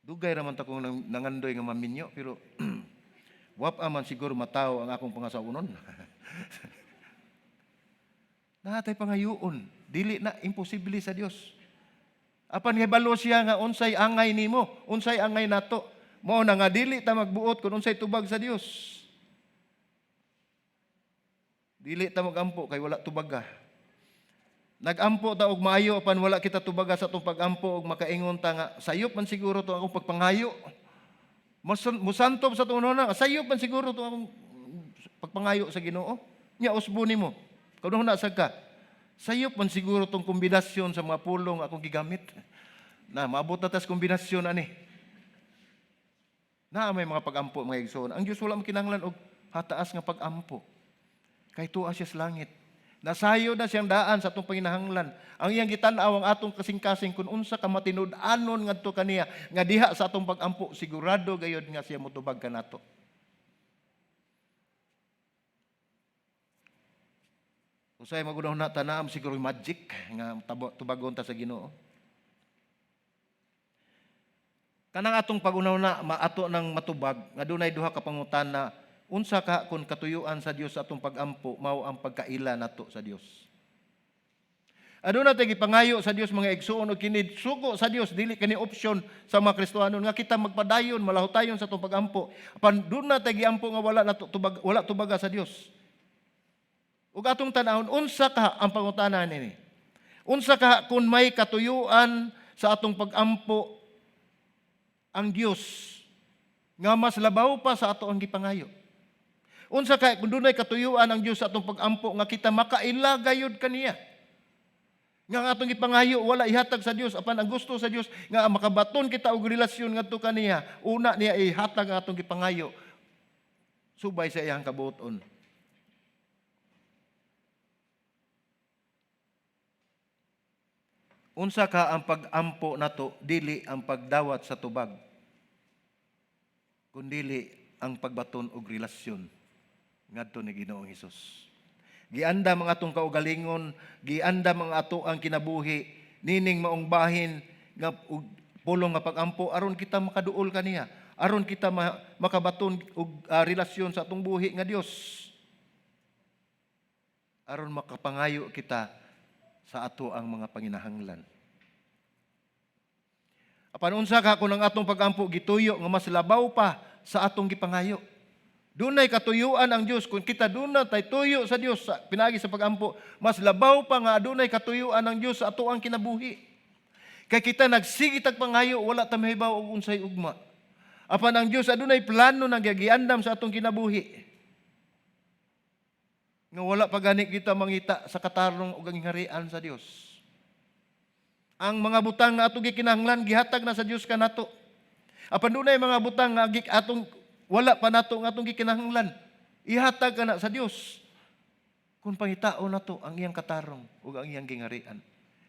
Dugay ra man ta kong nangandoy nga maminyo, pero wap man siguro matawo ang akong pangasawonon. Naa tay pangayoon, dili na imposible sa Dios. Apan balo siya nga unsay angay nimo, unsay angay nato. Mao na nga dili ta magbuot kung unsay tubag sa Dios. Dili ta magampo kay wala tubaga. Nagampo ta og maayo, apan wala kita tubaga sa atong pagampo og makaingon ta nga sayop man siguro to akong pagpangayo. Musantob sa atong una, sayop man siguro to akong pagpangayo sa Ginoo. Nya usbo nimo. Kuno na sad ka. Sayop man siguro tong kombinasyon sa mga pulong akong gigamit. Na maabot na tas kombinasyon ani. Na may mga pagampo, mga igsoon. Ang Dios wala makinahanglan og hataas nga pagampo. Kay tuwa siya sa langit. Nasayo na siyang daan sa atong panginahanglan. Ang iyang gitan-aw ang atong kasing-kasing kung unsa ka matinud-anon ngadto kaniya nga diha sa atong pagampo, sigurado gayod nga siya motubag kanato. Usay magunaw na tanam siguro magic nga tubagon ta sa Ginoo. Kanang atong pagunaw na maato ng matubag nga dunay duha ka pangutana: unsa ka kung katuyuan sa Dios sa atong pagampo mao ang pagkaila nato sa Dios. Aduna tay gipangayo sa Dios, mga igsuon, og kini sugo sa Dios, dili kini option sa mga Kristohanon nga kita magpadayon malahutayon sa atong pagampo. Apan duna tay giampo nga wala nato tubag, wala tubaga sa Dios. Ug atong tan-awon unsa ka ang pangutana nini. Unsa ka kung may katuyuan sa atong pagampo ang Dios nga mas labaw pa sa ato ang gipangayo. Unsa kay kung dunay katuyuan ang Dios sa atong pagampo nga kita makaila gayud kaniya. Nga ang atong gipangayo wala ihatag sa Dios, apan ang gusto sa Dios nga makabaton kita og relasyon ngadto kaniya, una niya ihatag ang atong gipangayo subay sa iyang kabuoton. Unsa ka ang pagampo nato, dili ang pagdawat sa tubag, kundili ang pagbaton og relasyon ngadto ni Ginoong Hesus. Giandam ang atong kaugalingon, giandam ang ato ang kinabuhi nining maong bahin nga og pulong nga pagampo aron kita makaduol kaniya, aron kita makabaton og relasyon sa atong buhi nga Dios. Aron makapangayo kita sa ato ang mga panginahanglan. Apan unsa ka kung ang atong pagampo gituyo nga mas labaw pa sa atong gipangayo? Dunay katuyuan ang Dios kung kita duna tay tuyo sa Dios sa pinaagi sa pagampo, mas labaw pa nga adunay katuyuan ang Dios sa ato ang kinabuhi. Kay kita nagsige tag pangayo, wala ta mahibaw og unsay ugma. Apan ang Dios adunay plano nang giandam sa atong kinabuhi. Nga wala pa gani kita mangita sa katarong ug ang gingharian sa Dios. Ang mga butang nga atong gikinahanglan gihatag na sa Dios kanato. Apan dunay mga butang nga atong wala pa nato nga atong gikinahanglan, ihatag kana sa Dios. Kung pangitaon nato ang iyang katarong ug ang iyang gingharian.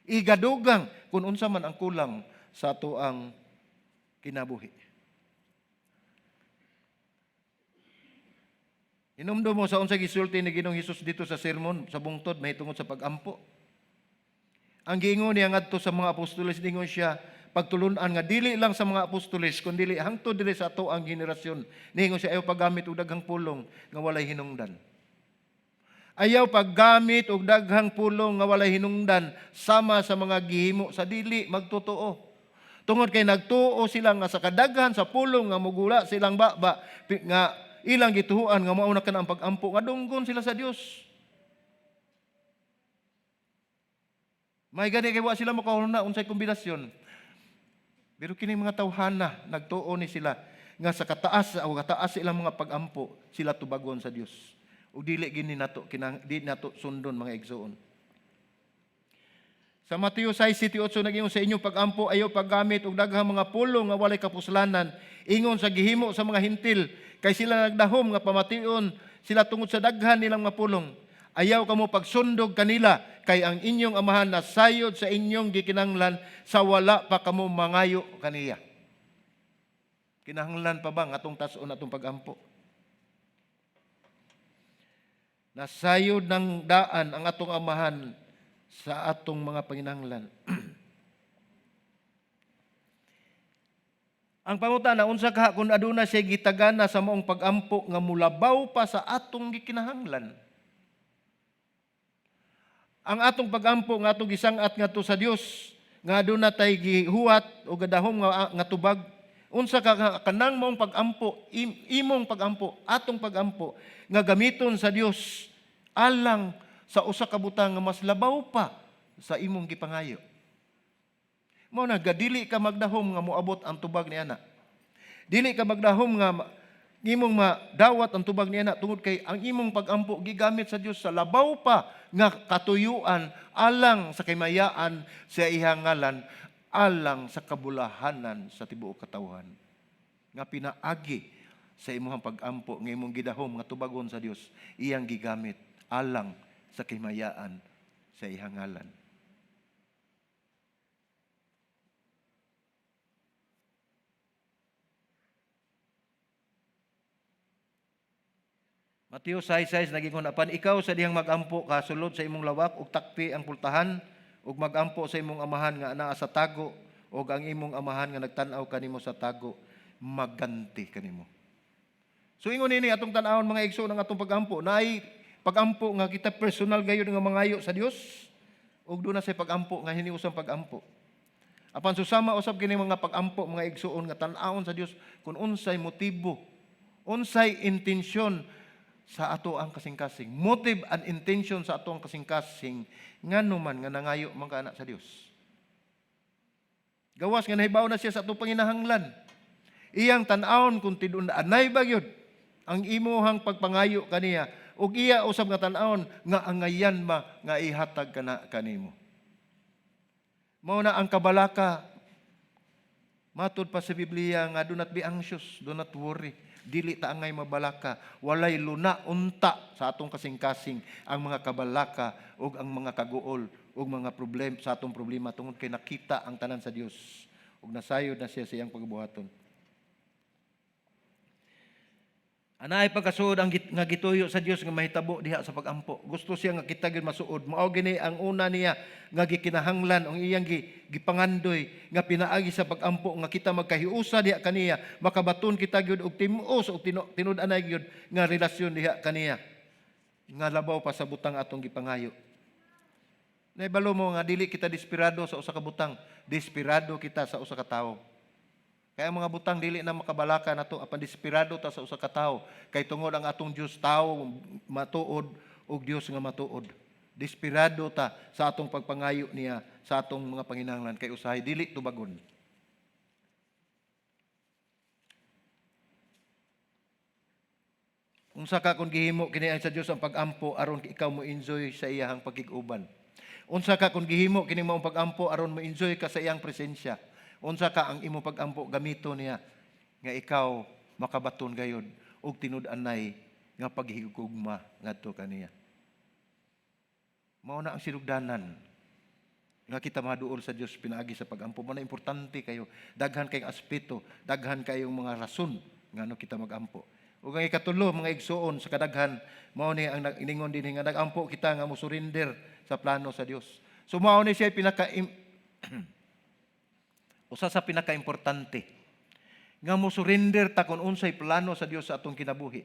Igadugang kung unsa man ang kulang sa ato ang kinabuhi. Hinumdum mo sa unsa gisulti ni Ginoong Hesus dito sa sermon sa bungtod mahitungod sa pagampo. Ang giingon niya ngadto sa mga apostoles, ningon siya pagtulun-an nga dili lang sa mga apostoles kundi hangtod dili sa ato ang henerasyon. Ningon siya, ayaw paggamit og daghang pulong nga walay hinungdan. Ayaw paggamit og daghang pulong nga walay hinungdan sama sa mga gihimo sa dili magtotoo. Tungod kay nagtuo sila nga sa kadaghan sa pulong nga mugula silang baba nga ilang gituohan nga mao na kana ang pagampo nga dunggon sila sa Dios. May gani kay wa sila makahuna unsay kombinasyon. Pero kini mga tawhana nagtuo ni sila nga sa kataas o kataas sa ilang mga pagampo sila tubagon sa Dios. Ug dili gini nato kinang di nato sundon, mga igsoon. Sa Mateo 6:8 nag-ingon, "Sa inyong pagampo ayaw paggamit og daghang mga pulong nga walay kapuslanan ingon sa gihimo sa mga Hentil, kay sila nagdahom nga pamation sila tungod sa daghan nilang mga pulong. Ayaw kamo pagsundog kanila, kay ang inyong Amahan nasayod sa inyong gikinahanglan sa wala pa kamo mangayo kaniya." Kinahanglan pa ba nga atong tas-on atong pagampo? Nasayod ng daan ang atong Amahan sa atong mga panginahanglan. Ang pangutana, unsa ka kung aduna siya gitagana sa maong pagampo nga mulabaw pa sa atong gikinahanglan? Ang atong pagampo nga atong gisang-at ngadto sa Dios, nga aduna tay gihuwat o gadahom nga tubag, unsa ka nga kanang maong pagampo, imong pagampo, atong pagampo nga gamiton sa Dios alang sa usa ka butang nga mas labaw pa sa imong gipangayo? Mao na gadili ka magdahom nga moabot ang tubag ni ana. Dili ka magdahom nga imong madawat ang tubag ni ana tungod kay ang imong pagampo gigamit sa Dios sa labaw pa nga katuyuan alang sa kaymayaan sa iyang ngalan, alang sa kabulahanan sa tibuok katawhan. Nga pinaagi sa imong pagampo nga imong gidahom nga tubagon sa Dios, iyang gigamit alang sa kaymayaan sa iyang ngalan. Mateo 6:6 nagingon, "Apan ikaw, sa dihang magampo ka, sulod sa imong lawak ug takpi ang pultahan ug magampo sa imong Amahan nga anaa sa tago, ug ang imong Amahan nga nagtan-aw kanimo sa tago maganti kanimo." So ingon nini atong tan-awon, mga igsoon, ang atong pagampo. Naay pagampo nga kita personal gayud nga mangayo sa Dios ug duna say pagampo nga hiniusang pagampo. Apan susama usab kini mga pagampo, mga igsoon, nga tan-awon sa Dios kung unsay motibo, unsay intensyon sa ato ang kasing-kasing. Motive and intention sa ato ang kasing-kasing, ngano man nga nangayo man ka ana sa Dios. Gawas nga nahibaw na siya sa atong panginahanglan. Iyang tan-awon kung tinun-anay ba gyud ang imuhang pagpangayo kaniya ug iya usab nga tan-awon nga angayan ba nga ihatag kana kanimo. Mao na ang kabalaka, matud pa sa Biblia nga do not be anxious, do not worry. Dili ta angay mabalaka, walay luna unta sa atong kasing-kasing ang mga kabalaka ug ang mga kaguol ug mga problem sa atong problema tungod kay nakita ang tanan sa Dios ug nasayod na siya sa iyang pagbuhaton. Anaay pagkasuod ang nga gituyo sa Dios nga mahitabo diha sa pagampo. Gusto siya nga kita gyud masuod. Mao gini ang una niya nga gikinahanglan, ang iyang gipangandoy nga pinaagi sa pagampo nga kita magkahiusa diha kaniya, makabaton kita gyud og timuos og tinud-anay gyud nga relasyon diha kaniya nga labaw pa sa butang atong gipangayo. Naibalo mo nga dili kita desperado sa usa ka butang, desperado kita sa usa ka tawo. Kaya ang mga butang dili na makabalaka nato, apan desperado ta sa usa ka tawo kay tungod ang atong Dios tawo matuod ug Dios nga matuod. Desperado ta sa atong pagpangayo niya sa atong mga panginahanglan kay usahay dili tubagon. Unsa ka kung gihimo kini sa Dios ang pagampo aron ikaw mo enjoy sa iyahang pagkig-uban? Unsa ka kung gihimo kini maong pagampo aron mo enjoy ka sa iyang presensya? Unsa ka ang imong pagampo gamito niya nga ikaw makabaton gayod og tinud-anay nga paghigugma ngadto kaniya? Mao na ang sinugdanan nga kita maduol sa Dios pinaagi sa pagampo. Mao na importante kayo. Daghan kayong aspeto, daghan kayong mga rason ngano kita magampo. Ug ang ikatulo, mga igsuon, sa kadaghan, mao ni ang iningon dinhi nga nagampo kita nga mo surrender sa plano sa Dios. So mao ni siya pinaka usa sa pinakaimportante nga mo surrender ta kung unsay plano sa Dios sa atong kinabuhi.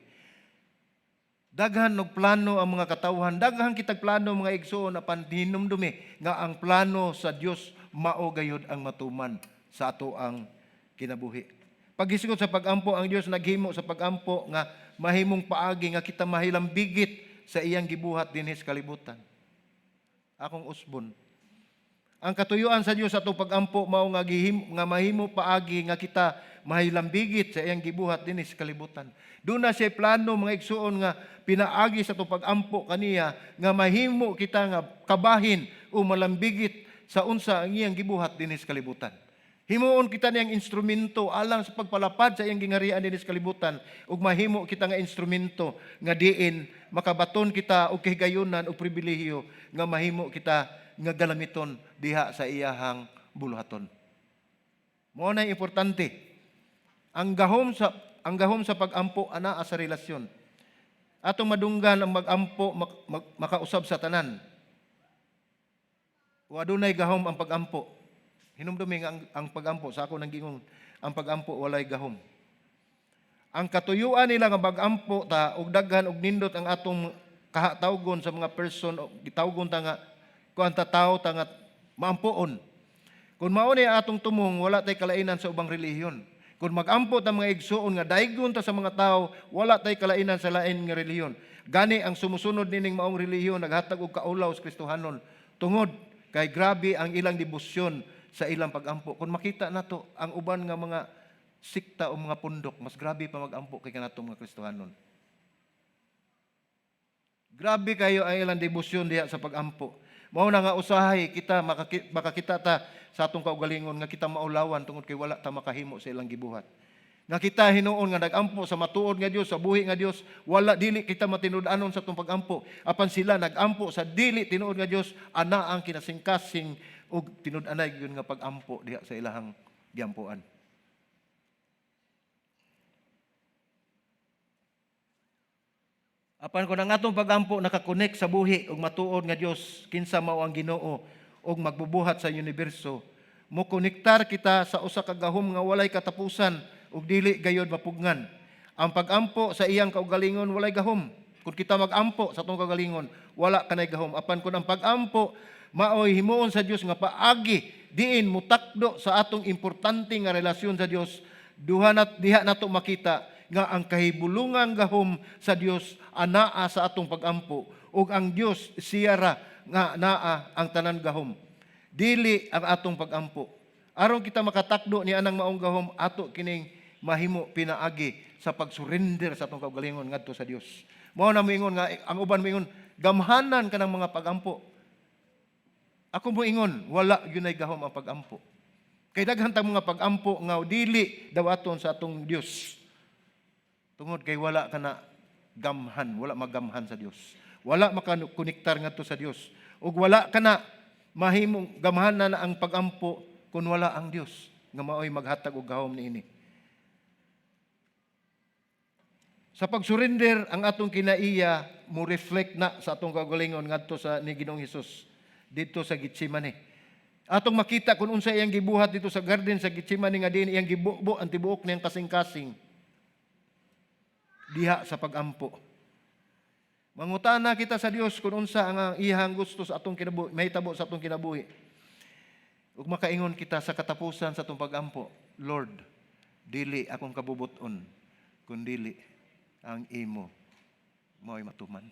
Daghan og plano ang mga katawhan, daghan kitag plano, mga igsuon, apan hinumdumi nga ang plano sa Dios mao gayud ang matuman sa ato ang kinabuhi. Paghisgot sa pagampo, ang Dios naghimo sa pagampo nga mahimong paagi nga kita mahilambigit sa iyang gibuhat dinhi sa kalibutan. Akong usbon, Ang katuyuan sa Dios sa atong pagampo mao nga gihim, nga mahimo paagi nga kita mahilambigit sa iyang gibuhat dinhi sa kalibutan. Duna siya plano, mga igsuon, nga pinaagi sa atong pagampo kaniya nga mahimo kita nga kabahin o malambigit sa unsa ang iyang gibuhat dinhi sa kalibutan. Himuon kita niyang instrumento alang sa pagpalapad sa iyang gingarian dinhi sa kalibutan ug mahimo kita nga instrumento nga diin makabaton kita og kahigayunan og pribilehiyo nga mahimo kita nga galamiton diha sa iyahang buluhaton. Mao na importante. Ang gahom sa pagampo anaa sa relasyon. Atong madunggan ang magampo makausab sa tanan. O adunay gahom ang pagampo. Hinumdumi nga ang pagampo sa ako nang gingon, ang pagampo walay gahom. Ang katuyuan nila nga magampo ta og daghan og nindot ang atong kahatawgon sa mga person o gitawgon ta nga kuan ta, tawo ta nga maampoon. Kung mao ni atong tumong, wala tay kalainan sa ubang relihiyon. Kung magampo ta, mga igsuon, nga daygon ta sa mga tao, wala tay kalainan sa lain nga relihiyon. Gani ang sumusunod nining maong relihiyon naghatag og kaulaw sa Kristohanon tungod kay grabe ang ilang debosyon sa ilang pagampo. Kung makita nato ang uban nga mga sikta o mga pundok, mas grabe pa magampo kay kanato mga Kristohanon. Grabe kayo ang ilang debosyon diha sa pagampo. Mao na nga usahay kita makakita ta sa atong kaugalingon nga kita maulawan tungod kay wala ta makahimo sa ilang gibuhat. Nga kita hinuon nga nagampo sa matuod nga Dios, sa buhi nga Dios, wala dili kita matinud-anon sa atong pagampo. Apan sila nagampo sa dili tinuod nga Dios, ana ang kinasingkasing ug tinud-anay gyud nga pagampo diha sa ilahang giampoan. Apan kung ang atong pagampo nakakonek sa buhi ug matuod nga Dios, kinsa mao ang Ginoo ug magbubuhat sa universo, mo konektar kita sa usa ka gahom nga walay katapusan ug dili gayod mapugnan. Ang pagampo sa iyang kaugalingon walay gahom. Kung kita magampo sa atong kaugalingon, wala kanay gahom. Apan kung ang pagampo maoy himuon sa Dios nga paagi diin mutakdo sa atong importante nga relasyon sa Dios, duha na diha nato makita nga ang kahibulungang gahom sa Dios anaa sa atong pagampo ug ang Dios siya ra nga naa ang tanan gahom, dili ang atong pagampo. Aron kita makatakdo ni anang maong gahom, ato kining mahimo pinaagi sa pagsurrender sa atong kaugalingon ngadto sa Dios. Mao na moingon nga ang uban moingon gamhanan kanang mga pagampo. Ako moingon, wala gyud gahom ang pagampo. Kay daghan tang mga pagampo nga dili dawaton sa atong Dios. Tungod kay wala ka na gamhan, wala magamhan sa Dios. Wala makakonektar ngadto sa Dios. Ug wala ka na mahimong gamhanan na ang pagampo kung wala ang Dios nga maoy maghatag og gahom niini. Sa pagsurrender, ang atong kinaiya mo reflect na sa atong kaugalingon ngadto sa ni Ginoong Hesus didto sa Gethsemane. Atong makita kung unsa iyang gibuhat dito sa garden sa Gethsemane nga diin iyang gibubo ang tibuok niyang kasing-kasing diha sa pagampo. Mangutana kita sa Dios kung unsa ang iyang gusto sa atong kinabuhi, mahitabo sa atong kinabuhi. Ug makaingon kita sa katapusan sa atong pagampo, "Lord, dili akong kabubuton, kundili ang imo mao'y matuman."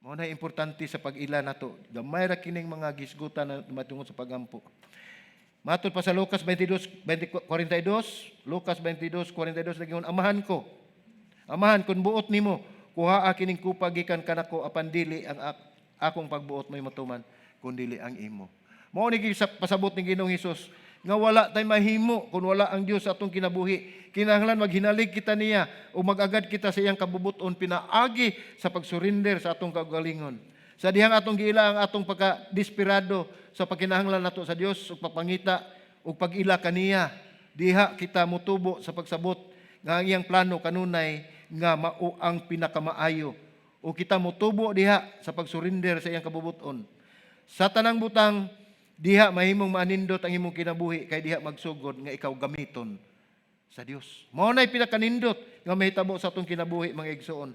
Mao na importante sa pag-ila nato. Gamay ra kining mga gisgutan na matungod sa pagampo. Matod pa sa Lucas 22, 20, 42, Lucas 22, 42, nagingon, "Amahan ko, Amahan, kung buot nimo, kuhaa kining kupa gikan kanako, apan dili ang akong pagbuot mo'y matuman, kundili ang imo." Mao ni pasabot ni Ginoong Hesus nga wala tay mahimo kung wala ang Dios sa atong kinabuhi. Kinahanglan maghinalig kita niya o mag-agad kita sa iyang kabubuton pinaagi sa pagsurrender sa atong kaugalingon. Sa dihang atong giila ang atong pagka-desperado sa pagkinahanglan nato sa Dios ug pagpangita ug pag-ila kaniya, diha kita motubo sa pagsabot nga ang iyang plano kanunay nga mao ang pinakamaayo o kita motubo diha sa pagsurrender sa iyang kabubuton. Sa tanang butang, diha mahimong maanindot ang imong kinabuhi kay diha magsugod nga ikaw gamiton sa Dios. Mao na'y pinakanindot nga mahitabo sa atong kinabuhi, mga igsoon.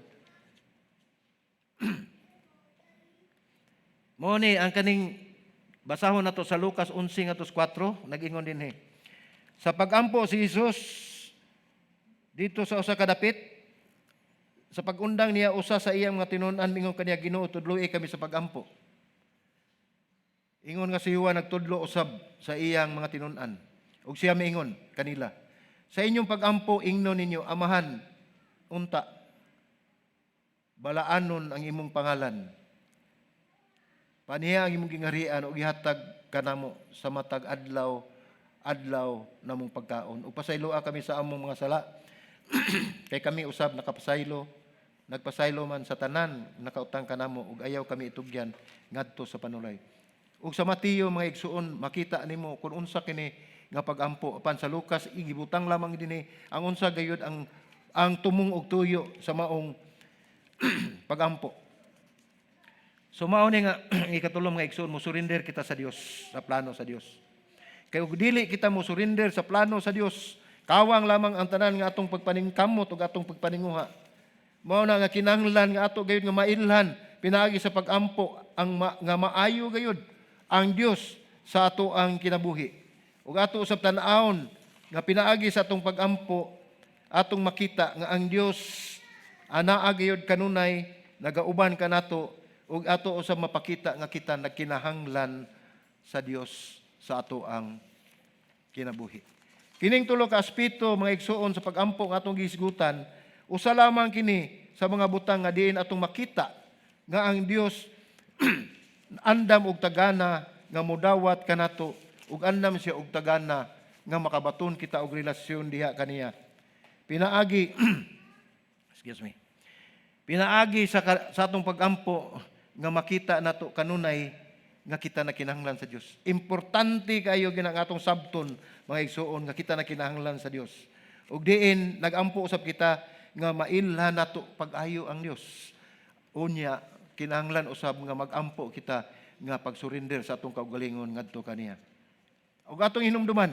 Mao ni ang kaning basahon nato sa Lucas 11:4, nag-ingon dinhi. Sa pagampo si Jesus dito sa usa ka dapit, sa pag-undang niya, usa sa iyang mga tinun-an mingon kaniya, "Ginoo, tudloi kami sa pagampo." Ingon nga si Juan nagtudlo usab sa iyang mga tinun-an. Ug siya miingon kanila, "Sa inyong pagampo ingnon ninyo, Amahan, unta, balaanon ang imong pangalan. Paniha ang imong gingharian ug ihatag kanamo sa matag adlaw adlaw namong pagkaon. Ug pasayloa kami sa among mga sala kay kami usab nakapasaylo nagpasaylo man sa tanan nakautang kanamo ug ayaw kami itugyan ngadto sa panulay." Ug sa Mateo, mga igsuon, makita nimo kung unsa kini nga pagampo. Apan sa Lucas, igibutang lamang dinhi ang unsa gayud ang tumong og tuyo sa maong pagampo. So mao ni nga ikatulo, mga igsuon, mo surrender kita sa Dios, sa plano sa Dios. Kay ug dili kita mo surrender sa plano sa Dios, kawang lamang ang tanan nga atong pagpaningkamot ug atong pagpaninguha. Mao na nga kinahanglan nga ato gayud nga mailhan pinaagi sa pagampo ang nga maayo gayud ang Dios sa ato ang kinabuhi. Ug ato usab tan-awon nga pinaagi sa atong pagampo atong makita nga ang Dios anaa gayud kanunay nagauban kanato ug ato usab mapakita nga kita nagkinahanglan sa Dios sa ato ang kinabuhi. Kining tulo ka aspeto, mga igsuon, sa pagampo nga atong gihisgutan, usa lamang kini sa mga butang nga diin atong makita nga ang Dios andam og tagana nga mudawat kanato ug andam siya og tagana nga makabaton kita og relasyon diha kaniya. Pinaagi, excuse me. Pinaagi sa atong pagampo nga makita nato kanunay nga kita na kinahanglan sa Dios. Importante kayo gina nga atong sabton, mga igsuon, nga kita na kinahanglan sa Dios. Ug diin nagampo usab kita nga mailhan nato pag-ayo ang Dios. Unya kinahanglan usab nga magampo kita nga pagsurrender sa atong kaugalingon ngadto kaniya. Ug atong hinumduman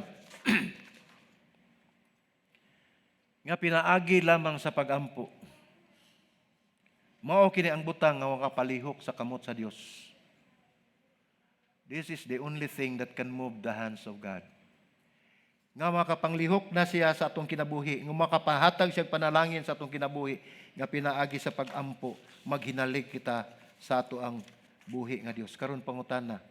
nga pinaagi lamang sa pagampo, mao kini ang butang nga makapalihok sa kamot sa Dios. This is the only thing that can move the hands of God. Nga makapanglihok na siya sa atong kinabuhi, nga makapahatag siya panalangin sa atong kinabuhi, nga pinaagi sa pagampo, maghinalig kita sa ato ang buhi nga Dios. Karon pangutana,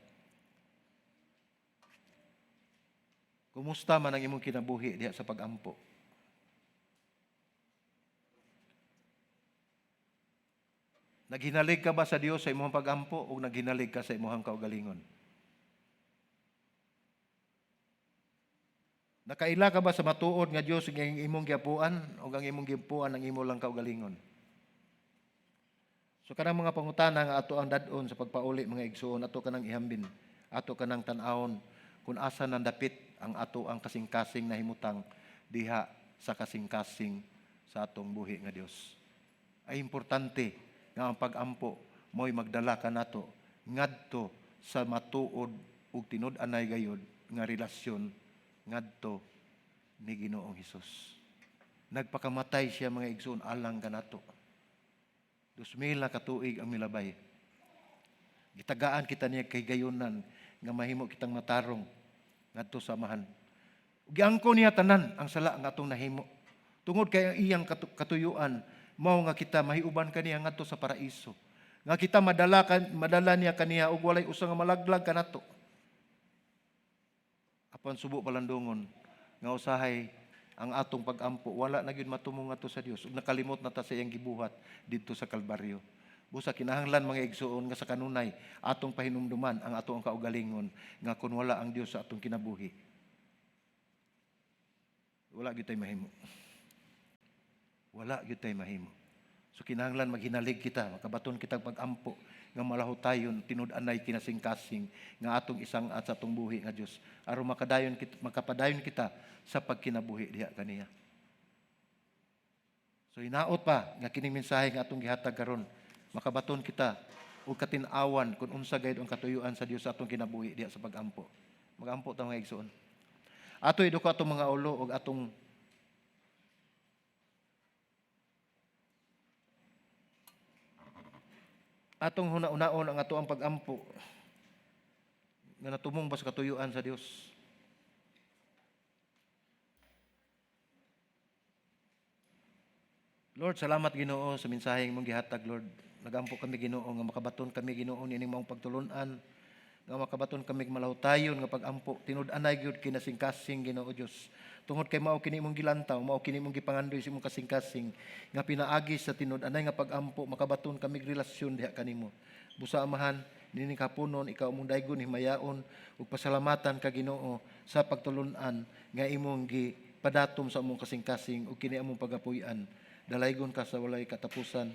kumusta man ang imong kinabuhi diha sa pagampo? Naghinalig ka ba sa Dios sa imong pagampo o naghinalig ka sa imong kaugalingon? Nakaila ka ba sa matuod nga Dios nga imong giapuan o ang imong giapuan ang imo lang kaugalingon? So kanang mga pangutana nga ato ang dad-on sa pagpauli, mga igsuon, ato kanang ihambin, ato kanang tan-awon kung asa nandapit ang ato ang kasing-kasing na himutang diha sa kasing-kasing sa atong buhi nga Dios. Ay importante nga ang pag-ampo mo'y magdala kanato ngadto sa matuod ug tinud-anay gayud nga relasyon ngadto ni Ginoong Hesus. Nagpakamatay siya, mga igsoon, alang kanato. 2000 ka tuig ang milabay. Gitagaan kita niya kay gayunan nga mahimo kitang matarong ngadto sa Amahan. Giangko niya tanan ang sala nga atong nahimo. Tungod kay ang iyang katuyuan mao nga kita mahiuban kaniya ngadto sa paraiso. Nga kita madala niya kaniya ug walay usa nga malaglag kanato. Apan subo palandungon nga usahay ang atong pagampo wala na gyud matumong ngadto sa Dios ug nakalimot na ta sa iyang gibuhat didto sa Kalbaryo. Busa kinahanglan, mga igsuon, nga sa kanunay atong pahinumduman ang ato ang kaugalingon nga kun wala ang Dios sa atong kinabuhi, wala gyud tay mahimo. Wala gyud tay mahimo. So kinahanglan maghinalig kita, makabaton kita pagampo nga malahutayon tinud-anay kinasingkasing nga atong isang at sa atong buhi nga Dios aron makadayon kita, makapadayon kita sa pagkinabuhi diha kaniya. So hinaot pa nga kining mensahe nga atong gihatag karon makabaton kita og katin-awan kung unsa gayud ang katuyuan sa Dios sa atong kinabuhi diha sa pagampo. Magampo ta, mga igsoon. Ato iduko atong mga ulo ug atong atong huna-hunaon ang ato ang pagampo nga natumong ba sa katuyuan sa Dios. Lord, salamat, Ginoo, sa mensaheng imong gihatag, Lord. Nagampo kami, Ginoo, nga makabaton kami, Ginoo, niining maong pagtulunan. Nga makabaton kami malawtayon nga pagampo, tinud-anay gyud kinasingkasing, Ginoo Dios. Tungod kay mao kini imong gilantaw, mao kini imong gipangandoy sa imong kasingkasing nga pinaagi sa tinud-anay nga pagampo makabaton kami relasyon diha kanimo. Busa, Amahan, nining haponon ikaw among daygon, himayaon ug pasalamatan ka, Ginoo, sa pagtulun-an nga imong gipadatom sa among kasingkasing ug kini among pagapuy-an. Dalaygon ka sa walay katapusan.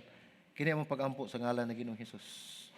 Kini among pagampo sa ngalan ni Ginoong Hesus.